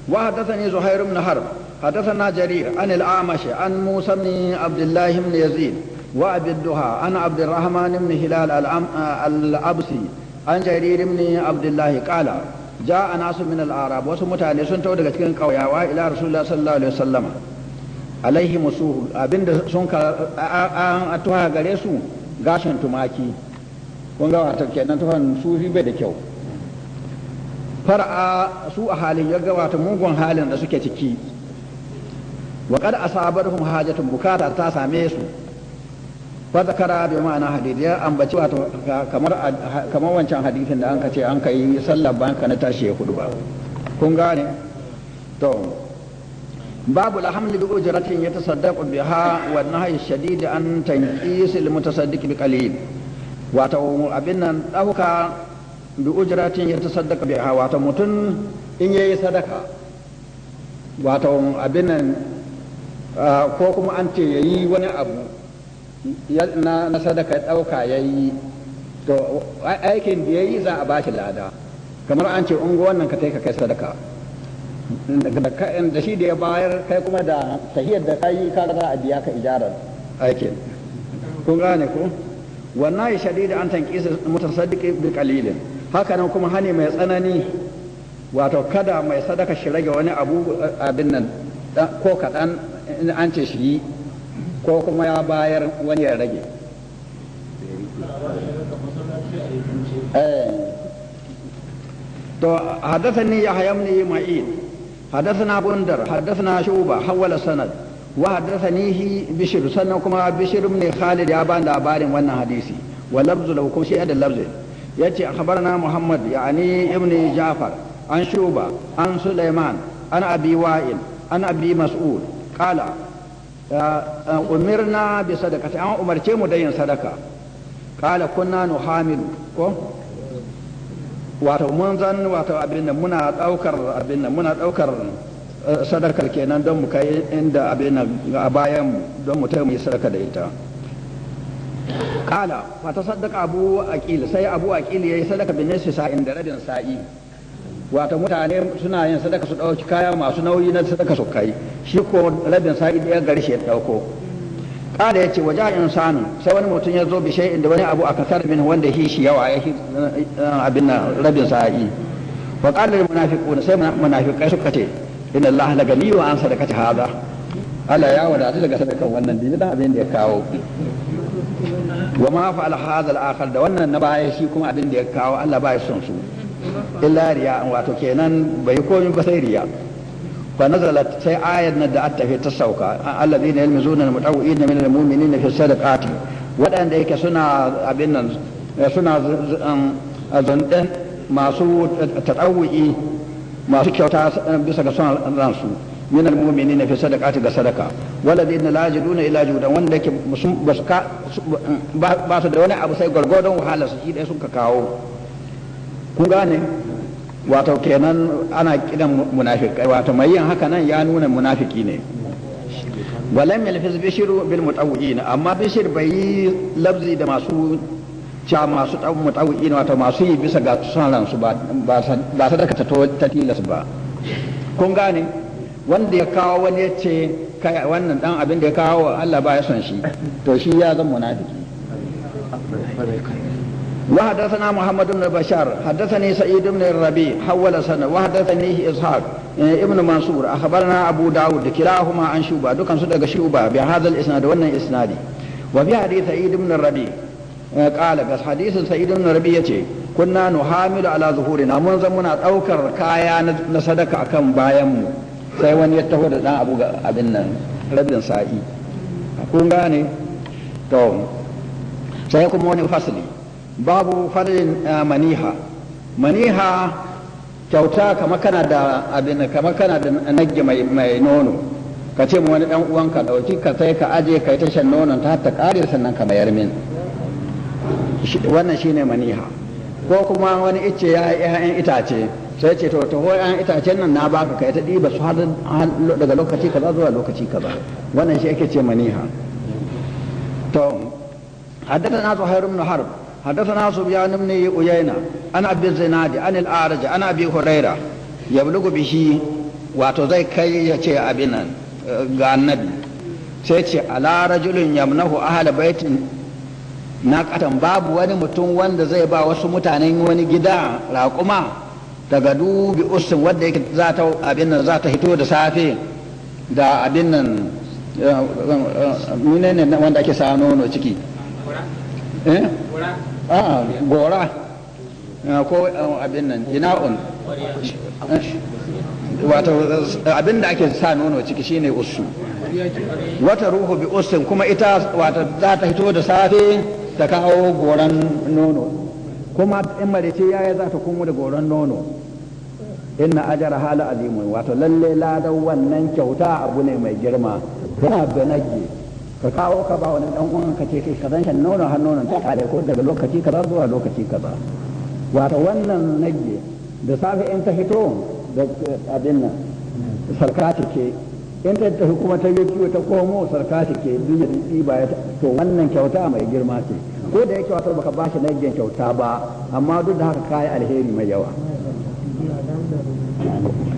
Wa haddathani Zuhair ibn Harb، حدثنا جرير عن الأعمش عن موسى بن عبد الله بن يزيد وأبي الضحى عن عبد الرحمن بن هلال العبسي عن جرير بن عبد الله قال جاء ناس من الأعراب، wasu mutane sun taho daga cikin ƙauyawa، ila Rasulullah sallallahu alaihi wasallama alaihi musuhu, abinda sun ka an tuha gare su gashin tumaki. Kun ga wata kenan tuhan sufi bai da kyau. Far'a su a halin ya ga wata mugun halin da suke ciki. Wa qad asabarhum hajatun, bukata ta same su. Fa zakara bi ma'ana hadith, ya ambaci wato kamar wancan hadisin da an ka ce an kai sallar bayan ka na tashi ya hudu ba. Kun gane? To, babu alhamli bi ujratin yatasaddaqu biha wa nahyi shadid an tanqis al mutasaddiq bi qalil. Wato abin nan dauka bi ujratin yatasaddaqu biha, wato mutum in yayi sadaka, wato abin nan, ko kuma an ce yayi wani abu na sadaka, ya dauka yayi, to aikin da yayi za a bashi lada. Kamar an ce ungo wannan ka ka kai sadaka, da shi da ya bayar, kai kuma da tahiyar da kai ka za a biya ka ijarar aikin. Kun gane ko? Wannan ya shadida an tanqisa mutasaddiqi bi qalilin. Haka nan kuma hani mai tsanani, wato kada mai sadaka shi rage wani abu, abin nan, ko kaɗan, in an ce shi yi ko kuma ya bayar wani ya rage. To, حدثني يحيى بن معين، حدثنا بندر، حدثنا شعبة، حول السند، وحدثنيه بشر. سنة كما بشر بن خالد يا بان labarin wannan hadisi، ولفظ له، kuma shi da lafzin yace أخبرنا محمد يعني ابن جعفر، عن شعبة، عن سليمان، عن أبي وائل، عن أبي مسعود قال أمرنا بصدقة، an umarce mu da yin sadaka. قال كنا نحامل ko wato mun zan, wato abin nan, muna daukar abin nan, muna daukar sadakar kenan don mu kai inda abin nan a bayan mu don mu tayi mu yi sadaka da ita. قال فتصدق أبو عقيل، sai Abu Aqil yayi sadaka بنصف صاع، da rabin sa'i. Wato mutane suna yin sadaka su dauki kaya masu nauyi na sadaka su kai, shi ko rabin sa'i da ya gari shi ya dauko. قال yace وجاء إنسان، sai wani mutum ya zo بشيء، da wani abu أكثر منه، wanda shi yawa ya abin nan rabin sa'i. وقال المنافقون، sai munafiqai suka ce إن الله لغني عن صدقة هذا، Allah ya wadatu daga sadakan wannan, dibi da abin da ya kawo. وما فعل هذا الآخر، da wannan na baya shi kuma abin da ya kawo, Allah ba ya son su إلا رياء، wato kenan bai komai ba sai riya. فنزلت، sai ayar nan da ta ta sauka، الذين يلمزون المتطوعين من المؤمنين في الصدقات، waɗanda yake suna abin nan, suna zunɗen masu tatawu'i, masu kyauta bisa ga son ransu، من المؤمنين في الصدقات، ga sadaka، والذين لا يجدون إلا جهدهم، wanda yake ba su da wani abu sai gwargwadon wahala su, shi dai sun ka kawo. Kun gane? Wato kenan ana kiran munafikai, wato mai yin haka nan ya nuna munafiki ne. ولم يلفظ بشر بالمتطوعين، amma Bishir bai yi lafzi da masu ca masu mutawwi'in, wato masu yi bisa ga son ransu, ba ba sadaka ta tilas ba. Kun gane? Wanda ya kawo, wani ya ce kai wannan dan abin da ya kawo Allah ba ya son shi, to shi ya zama munafiki. وحدثنا محمد بن بشار، حدثني سعيد بن الربيع، حول سنة، وحدثني إسحاق ابن منصور، أخبرنا أبو داود، كلاهما عن شعبة، دكان صدق شعبة، بهذا الإسناد، وانا إسنادي. وفي حديث سعيد بن الربيع قال، بس حديث سعيد بن الربيع كنا نحامل على ظهورنا، mun zan muna ɗaukar kaya na sadaka akan bayanmu, sai wani ya taho da ɗan abu abin nan rabin sa'i. Kun gane? To, sai kuma wani fasali, babu fadlin maniha. Maniha kyauta, kamar kana da abin, kamar kana da nagge mai nono, ka ce mu wani dan uwanka dauki ka sai ka aje kai ta shan nonon ta ta kare, sannan ka mayar min. Wannan shine maniha. Ko kuma wani icce ya yi ƴaƴan itace, sai ce to taho, ƴaƴan itacen nan na baka, kai ta ɗiba su har daga lokaci kaza zuwa lokaci kaza. Wannan shi ake ce maniha. To, حدثنا زهير بن حرب، حدثنا سفيان بن عيينة، عن أبي الزناد، عن الأعرج، عن أبي هريرة يبلغ به، wato zai kai ya ce abin nan ga annabi, sai ce ألا رجل يمنح أهل بيت ناقة، babu wani mutum wanda zai ba wasu mutanen wani gida raƙuma تغدو بأس، wanda yake za ta abin nan, za ta hito da safe da abin nan, menene wanda ake sa nono ciki, eh, a gora ko abin nan ina'un, wato abin da ake sa nono ciki shine usu. Wata ruhu bi ussin, kuma ita wata za ta hito da safe ta kawo goran nono, kuma in marice yaya za ta komo da goran nono. Inna ajara hala azimun, wato lalle ladan wannan kyauta abu ne mai girma. Kana da nage ka kawo ka ba wani dan uwan ka ce kai ka zan shan nono har nonon ta kare, ko daga lokaci kaza zuwa lokaci kaza. Wato wannan nage da safe in ta hito da abin nan sarka ce, in ta tafi kuma ta yi kiwo ta komo sarka ce duk da ba. To wannan kyauta mai girma ce, ko da yake wato baka bashi naggen kyauta ba, amma duk da haka kayi alheri mai yawa.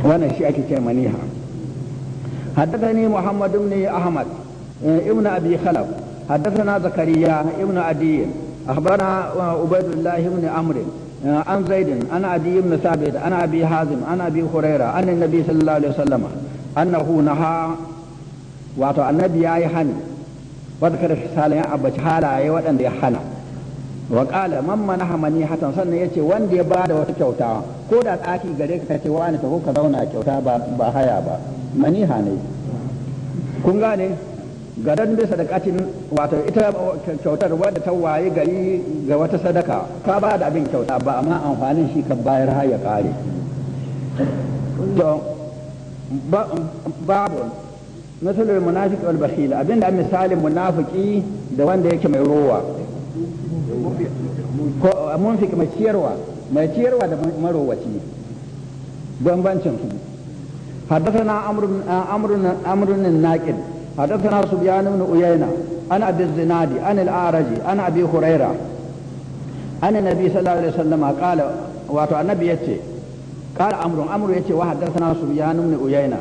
Wannan shi ake ce maniha. حدثني محمد بن أحمد ابن أبي خلف، حدثنا زكريا ابن عدي، أخبرنا عبيد الله بن عمرو، عن زيد، عن عدي بن ثابت، عن أبي حازم، عن أبي هريرة، عن النبي صلى الله عليه وسلم أنه نهى، wato annabi ya yi hani، wadda misalin ya abaci halaye waɗanda ya hana. Wa qala man manaha manihatan, sannan yace wanda ya bada wata kyauta, ko da ɗaki gare ka kace wani taho ka zauna kyauta, ba haya ba, maniha ne. Kun gane? Gadan bisa da katin, wato ita kyautar wadda ta waye gari ga wata sadaka, ka ba da abin kyauta ba, amma amfanin shi ka bayar har ya kare. To babu misalul munafiq wal bakhil, abinda misalin munafiki da wanda yake mai rowa, ko munfik mai ciyarwa, mai ciyarwa da marowaci, bambancin su. حدثنا عمرو عمرو عمرو الناقد، حدثنا سفيان بن عيينة، عن ابي الزناد، عن الاعرج، عن ابي هريرة، عن النبي صلى الله عليه وسلم قال، واتو النبي يتي، قال عمرو، عمرو يتي وحدثنا سفيان بن عيينة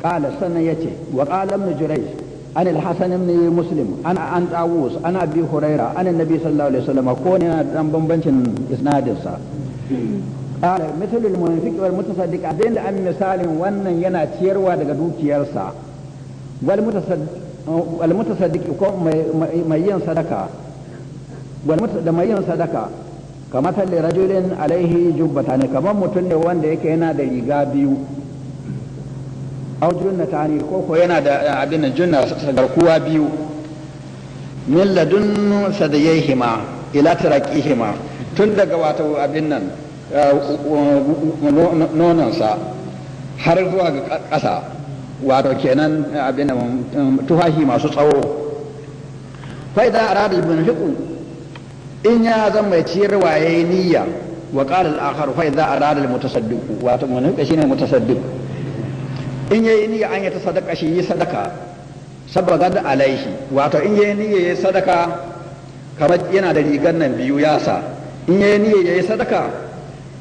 قال سنة يتي وقال ابن جريج عن الحسن بن مسلم، عن طاووس، عن ابي هريرة، عن النبي صلى الله عليه وسلم. كون dan bambancin isnadinsa. قال مثل المنفق والمتصدق، abin da an misalin wannan yana ciyarwa daga dukiyarsa، wal mutasaddiq ko mai yin sadaka, da mai yin sadaka, kamar rajulin alaihi jubbatani, kamar mutum ne wanda yake yana da riga biyu، aw junnatani, ko yana da abin nan junna garkuwa biyu، min ladun sadayhima ila taraqihima, tun daga wato abin nan nonansa har zuwa ga ƙasa, wato kenan abin nan tufafi masu tsawo. Fa idan arada al-munfiqu, in ya zan mai ciyarwa yayi niyya، wa qala al-akhar fa idza arada al-mutasaddiq, wato munfiq shine mutasaddiq, in yayi niyya an ya tasaddaqa shi yi sadaka, saboda da alaihi, wato in yayi niyya yayi sadaka, kamar yana da rigar nan biyu ya sa, in yayi niyya yayi sadaka,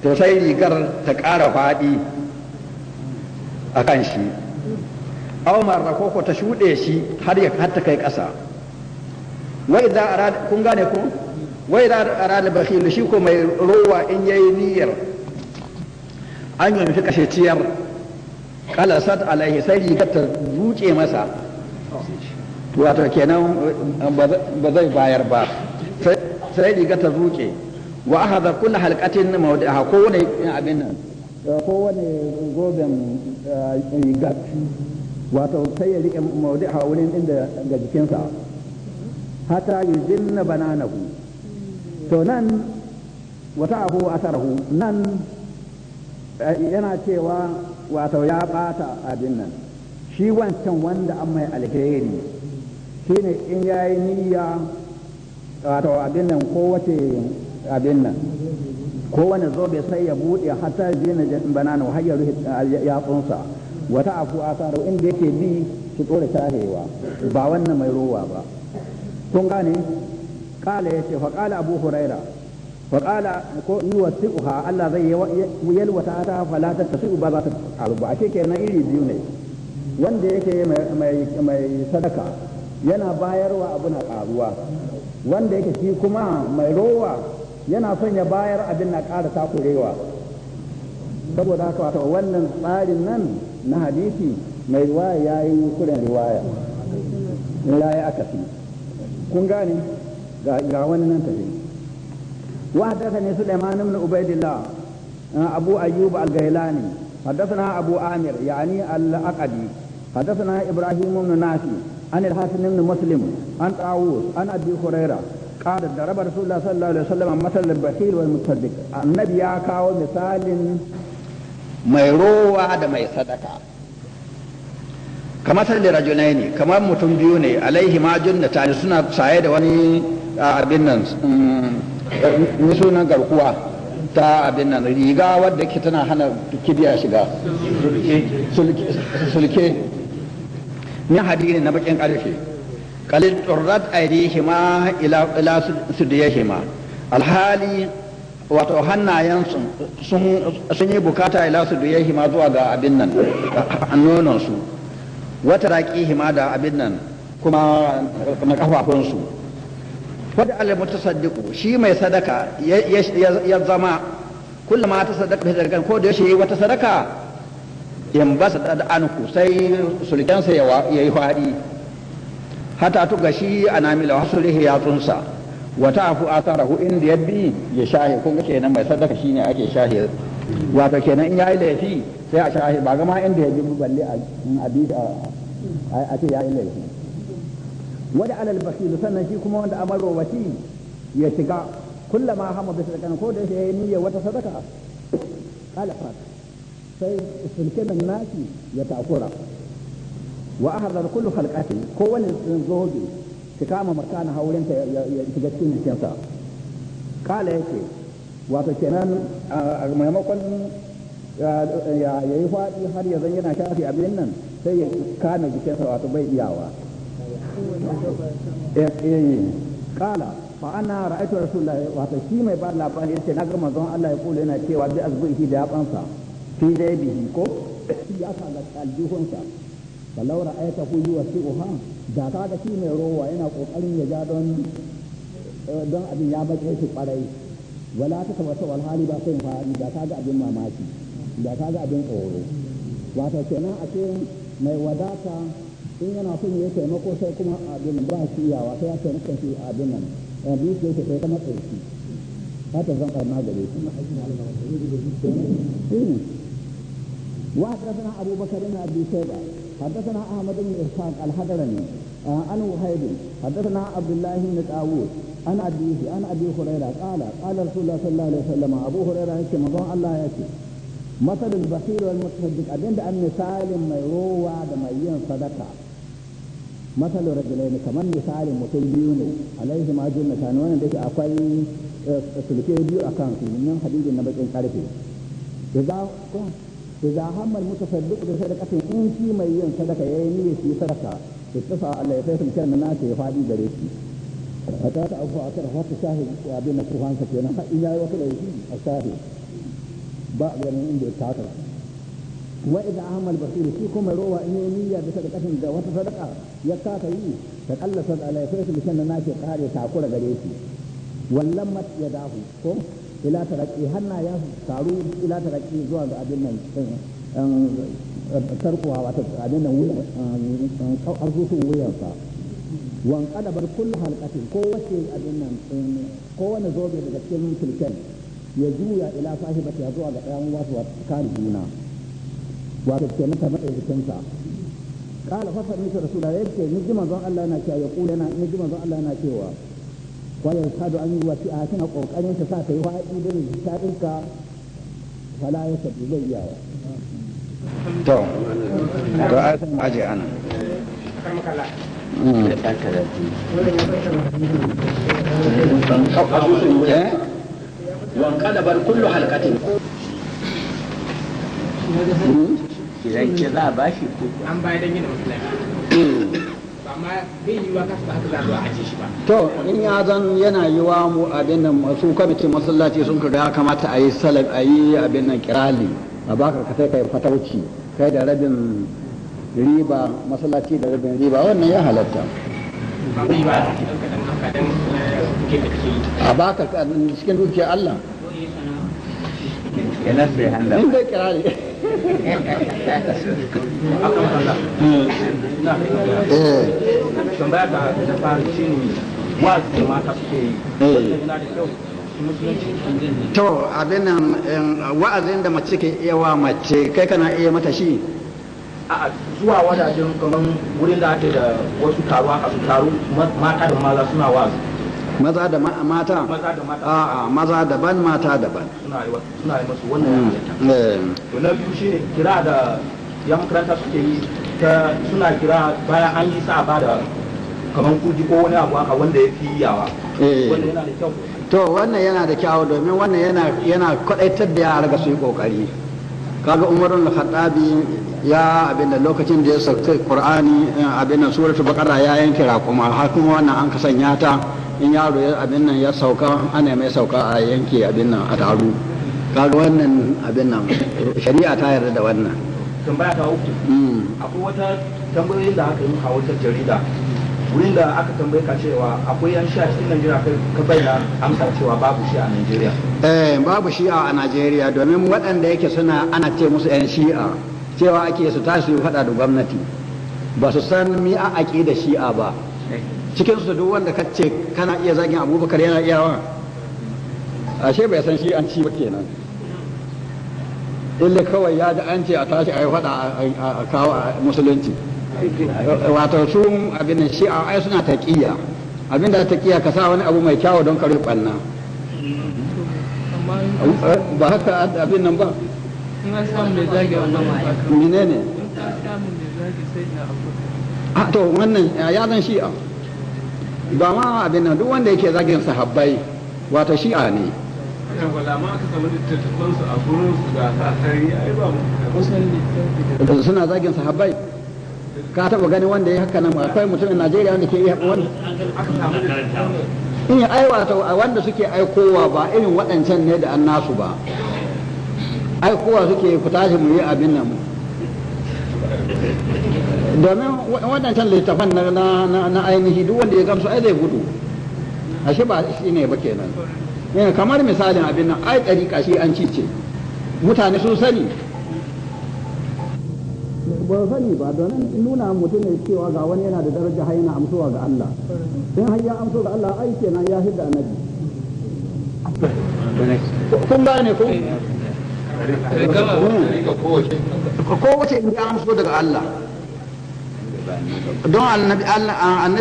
to sai rigar ta ƙara faɗi a kan shi, aw marra, ko ta shuɗe shi har ya har ta kai ƙasa. Wa idza arada, kun gane ko? Wa idza arada bakhil, shi ko mai rowa, in yayi niyyar an yi fi kashe ciyar, qalasat alaihi, sai rigar ta zuce masa, wato kenan ba zai bayar ba, sai rigar ta zuce. Wa akhadha kull halqatin mawdi'aha, kowane abin nan, kowane goben rigar, wato sai ya rike mawdi'aha, wurin inda ga jikinsa, hatta yujinna bananahu. To nan wata abu asarahu nan yana cewa wato ya bata abin nan, shi wancan wanda an mai alheri shine in yayi niyya, wato abin nan, kowace abin nan, kowane zobe sai ya bude hatta jina banana, har ya rufe yatsunsa, wata afu asaru, inda yake bi su tsore tarewa, ba wannan mai rowa ba. Kun gane? Kala yace fa qala Abu Huraira fa qala ko yuwasi'uha, Allah zai yalwata ta, fala ta tasi'u, ba za ta karu ba. Ashe kenan iri biyu ne: wanda yake mai sadaka yana bayarwa abu na karuwa, wanda yake shi kuma mai rowa yana son ya bayar, abin na ƙara takurewa. Saboda haka wato wannan tsarin nan na hadisi, mai riwaya ya yi kuren riwaya, ya yi akasi. Kun gane? Ga wani nan tafi. Wa haddathani Sulaiman ibn Ubaidillah Abu Ayyub al-Gailani، حدثنا أبو عامر يعني الأقدي. حدثنا إبراهيم بن نافع عن الحسن بن مسلم عن طاووس عن أبي هريرة قال ضرب رسول الله صلى الله عليه وسلم مثل البخيل والمتصدق. النبي يا كاو مثال mai rowa da mai sadaka kamar da rajulaini, kamar mutum biyu ne, alaihi ma junnata, suna saye da wani abin nan ni sunan garkuwa ta abin nan riga wadda ke tana hana kibiya shiga, sulke min hadiri na bakin karfe, qalil turrat aydihima ila sudiyihima, alhali wato hannayen sun yi bukata ila sudiyihima zuwa ga abin nan nonon su, wata raqihima da abin nan kuma na kafafun su. Wadda al-mutasaddiqu, shi mai sadaka ya zama kullama ta sadaka bi sadaka, ko da yaushe wata sadaka in ba sa da anku sai sulkensa ya yi fadi hata tu gashi anamila hasulihi ya tsunsa wata afu asarahu inda ya bi ya shahe. Kun ga kenan mai sadaka shine ake shahe, wato kenan in yayi laifi sai a shahe, ba gama inda ya bi balle a bi a ce yayi laifi. Wada alal bakhil, sannan shi kuma wanda amaro wasi ya shiga kullama hama bi sadaka, ko da yayi niyya wata sadaka qala fat sai sulkenan nasi ya takura wa ahdar kullu khalqati, ko wani zobe ki kama makana haurin ta ya shiga cikin jikinsa. Kala yake wato kenan a maimakon ya yi faɗi har ya zan yana shafi abin nan sai ya kame jikinsa, wato bai iyawa. Kala fa ana ra'aytu rasulullahi, wato shi mai ba labari yace na ga manzon Allah ya kula yana cewa bi azbuhi da yabansa fi jaybihi ko ya sa ga aljihunsa, falau ra'aytahu yuwasi'uha, da kaga shi mai rowa yana kokarin ya ja don abin ya bace shi kwarai, wala ta tabbata wal hali ba sai fadi, da kaga abin mamaki, da kaga abin tsoro. Wato kenan a ce mai wadata in yana son ya taimako sai kuma abin ba shi iyawa sai ya taimaka shi abin nan dukiya ce sai ta matsa shi haka zan karna gare shi. وحدثنا أبو بكر بن أبي شيبة حدثنا أحمد بن إسحاق الحضرمي عن وهيب حدثنا عبد الله بن طاووس عن أبيه عن أبي هريرة قال قال رسول الله صلى الله عليه وسلم. أبو هريرة يكي مضون الله يكي مثل البخيل والمتصدق أبين أن مثال ما يروى دميين صدقة مثل رجلين كمان مثال mutum biyu ne alaihi ma jannatan, wannan da yake akwai sulke biyu a kansu min hadidin na bakin karfe. Idza hamma al-mutasaddiq bi sadaqatin, in shi mai yin sadaka yayi niyyar shi sadaka ittafa Allah ya sai sulken nan nasa ya fadi gare shi hatta ta afu akar wata shahid abin na kufansa kenan har in yayi wata laifi a shahid ba ganin inda ya taka. Wa idza amal basir, shi kuma rowa in yayi niyya bisa da kashin da wata sadaka ya kasa yi ta kallasa alai sai su bishan na ke kare takura gare shi wallan mat yadahu ko ila taraqi hannayen su taru ila taraqi zuwa ga abin nan tarkuwa wata abin nan wuyan arzusun wuyansa wan qadabar kullu halqatin ko wace abin nan ko wani zobe daga cikin sulken ya juya ila sahibata ya zuwa ga ɗayan wasu kare juna wato ke mata matsayin jikinsa. Kala fa sami ta rasula yake ni ji manzon Allah yana cewa ya kula yana ni ji manzon Allah yana cewa wa ya sadu an yi wasi'a tana kokarin ta sa ta yi faɗi da ta dinka fala ya sabi zai iyawa. To ai san aje ana wanqalabar kullu halqatin idan ke za a bashi ko an bayar don gina masallaci amma bai yiwuwa kasu ba haka za a zo a aje shi ba. To in ya zan yana yiwa mu abin nan su kwamitin masallaci sun kaga ya kamata a yi salaf a yi abin nan kirali a baka ka sai kai fatauci kai da rabin riba masallaci da rabin riba, wannan ya halatta. Ba bai yiwuwa a ɗan kaɗan kaɗan kuke da kake yi a baka cikin dukiyar Allah yana sai handa in dai kirali. Tambaya ta da fara shi ne wa'azi da mata suke yi wannan yana da kyau musulunci? To abin nan wa'azin da mace ke iya wa mace kai kana iya mata shi? A'a, Zuwa wajajen kamar wurin da ake da wasu taro haka, su taru mata da maza suna wazi. Maza da mata? Maza da mata. A'a, maza daban, mata daban. Suna yi masu wannan ya halatta. To na biyu shine kira da yan makaranta suke yi ta suna kira bayan an yi sa ba da kamar kudi ko wani abu haka wanda ya fi yawa. Wannan yana da kyau. To wannan yana da kyau domin wannan yana kwadaitar da yara ga su yi kokari. Kaga Umarul Khattabi ya abin da lokacin da ya sauka Qur'ani, abin nan, suratul Baqara, ya yanke raƙuma, har kuma wannan an ka sanya ta in yaro ya abin nan ya sauka, ana mai sauka a yanke abin nan a taru. Kaga wannan abin nan shari'a ta yarda da wannan. Tambaya ta uku, akwai wata tambayoyin da aka yi a wata jarida wurin da aka tambaye ka cewa akwai yan shi'a cikin Najeriya, ka bayyana amsa cewa babu shi a Najeriya. Eh, babu shi'a a Najeriya, domin waɗanda yake suna ana ce musu yan shi'a, cewa ake su tashi su faɗa da gwamnati, ba su san mi a aƙida shi'a ba. Cikin su duk wanda kace kana iya zagin Abubakar yana iyawa, ashe bai san shi'anci ba kenan, illa kawai ya ji an ce a tashi a yi faɗa a kawo musulunci. Wato su abin shi'a ai suna taƙiyya. Abin da taƙiyya, ka sa wani abu mai kyawu don kare ɓanna, ba haka abin nan ba. In an samu mai zage wannan ba. Menene? In an samu mai zage sai na Abubakar. A to wannan ya zan shi'a. Ba ma abin nan, duk wanda yake zagin sahabbai wato shi'a ne. Amma aka samu littattafan su a gurin su ga sa sarari, ai ba mu Suna zagin sahabbai? Ka taba gani wanda ya haka nan? Akwai mutumin Najeriya wanda ke iya wanda in ai wato wanda suke aikowa ba irin waɗancan ne da an nasu ba. Aikowa suke ku tashi mu yi abin nan, domin waɗancan littafan na ainihi duk wanda ya gamsu ai zai gudu, ashe ba shi ne ba kenan. Kamar misalin abin nan, ai ɗariƙa shi an cice mutane sun sani ba sani ba, domin nuna mutum ne cewa ga wani yana da daraja har yana amsowa ga Allah. In har ya amso ga Allah, ai kenan ya hidda annabi. Kun gane ko? Kowace in ya amso daga Allah, don annabi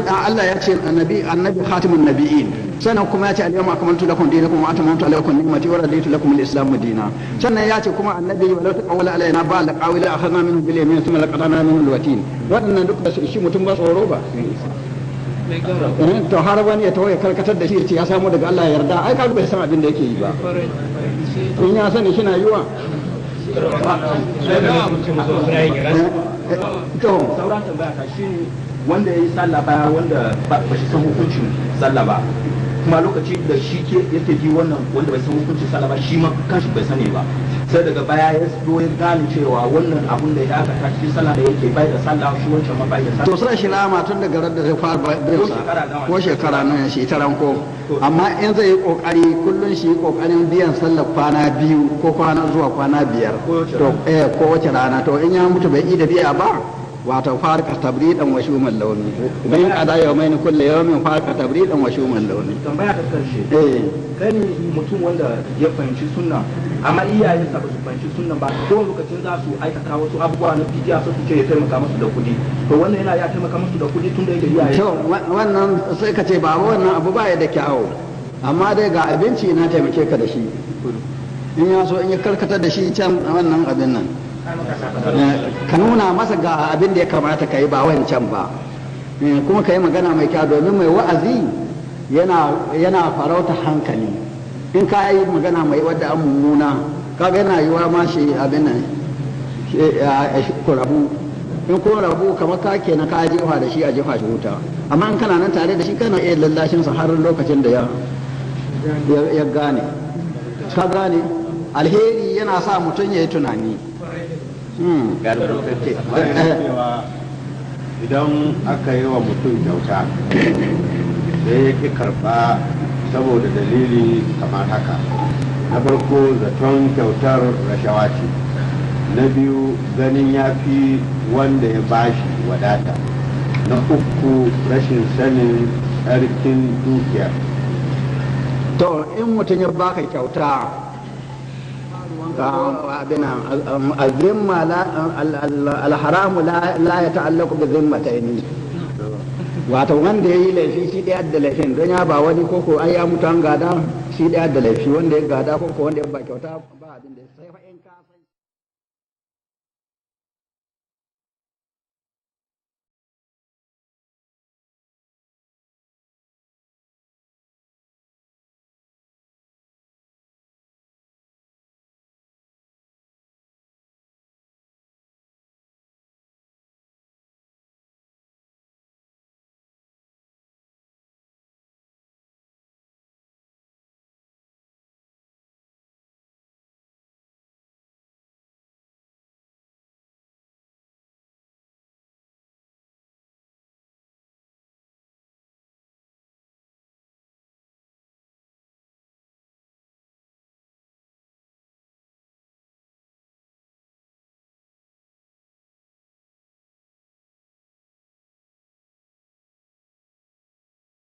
Allah ya ce annabi khatimun nabiyyin, sannan kuma ya ce al-yawma akmaltu lakum dinakum wa atamamtu alaykum ni'mati wa raditu lakum al-islam dinan. Sannan ya ce kuma annabi walau taqawwala alaina ba la qawila akhadna minhu bil yamin thumma laqatana minhu al-watin. Wadannan duk da su ishi mutum ba tsoro ba. To har wani ya tawo ya karkatar da shi ya ce ya samu daga Allah ya yarda, ai kaga bai san abin da yake yi ba. In ya sani shi na yiwa. To sauran tambaya ta shi, wanda ya yi sallah baya wanda ba shi san hukuncin sallah ba, kuma lokaci da shi ke yake ji wannan wanda bai san hukuncin sallah ba, shi ma kanshi bai sani ba, sai daga baya ya zo ya gane cewa wannan abun da ya aikata cikin sallah da yake bai da sallah, shi wancan ma bai da sallah. To sai shi rama tun daga ran da zai fara bin sa, ko shekara nan shi ta ranko. Amma in zai yi kokari kullun shi yi kokarin biyan sallar kwana 2 ko kwana zuwa kwana 5, to ko wace rana, to in ya mutu bai yi da biya ba, wato farka tabridan wa shuman launi bayan qada yawmain kullu yawmin farka tabridan wa shuman launi. Tambaya ta karshe, kai ne mutum wanda ya fahimci sunna, amma iyayensa ba su fahimci sunna ba, ko lokacin za su aikata wasu abubuwa na bidiya su ce ya taimaka musu da kuɗi, to wannan yana ya taimaka musu da kuɗi tunda yake iyaye? To wannan sai ka ce baba, wannan abu ba ya da kyawu, amma dai ga abinci na taimake ka da shi. In ya so in ya karkatar da shi can, wannan abin nan ka nuna masa ga abin da ya kamata ka yi ba wancan ba, kuma ka yi magana mai kyau, domin mai wa'azi yana farauta hankali. In ka yi magana mai wadda an mummuna, kaga yana yiwa ma shi abin nan ku rabu. In ko rabu, kamar ka kenan ka jefa da shi a jefa shi wuta. Amma in kana nan tare da shi, kana iya lallashin sa har lokacin da ya gane. Ka gane, alheri yana sa mutum ya yi tunani. Idan aka yi wa mutum kyauta sai ya ƙi karɓa saboda dalili kamar haka: na farko, zaton kyautar rashawa ce; na biyu, ganin ya fi wanda ya bashi wadata; na uku, rashin sanin tsarkin dukiyar. To in mutum ya baka kyauta Abin azimma la alharamu la ya ta'allaqu bi zimmataini. Wato wanda ya yi laifi shi ɗaya da laifin, don ya ba wani koko ai ya mutu an gada, shi ɗaya da laifi, wanda ya gada koko wanda ya ba kyauta ba abin da sai.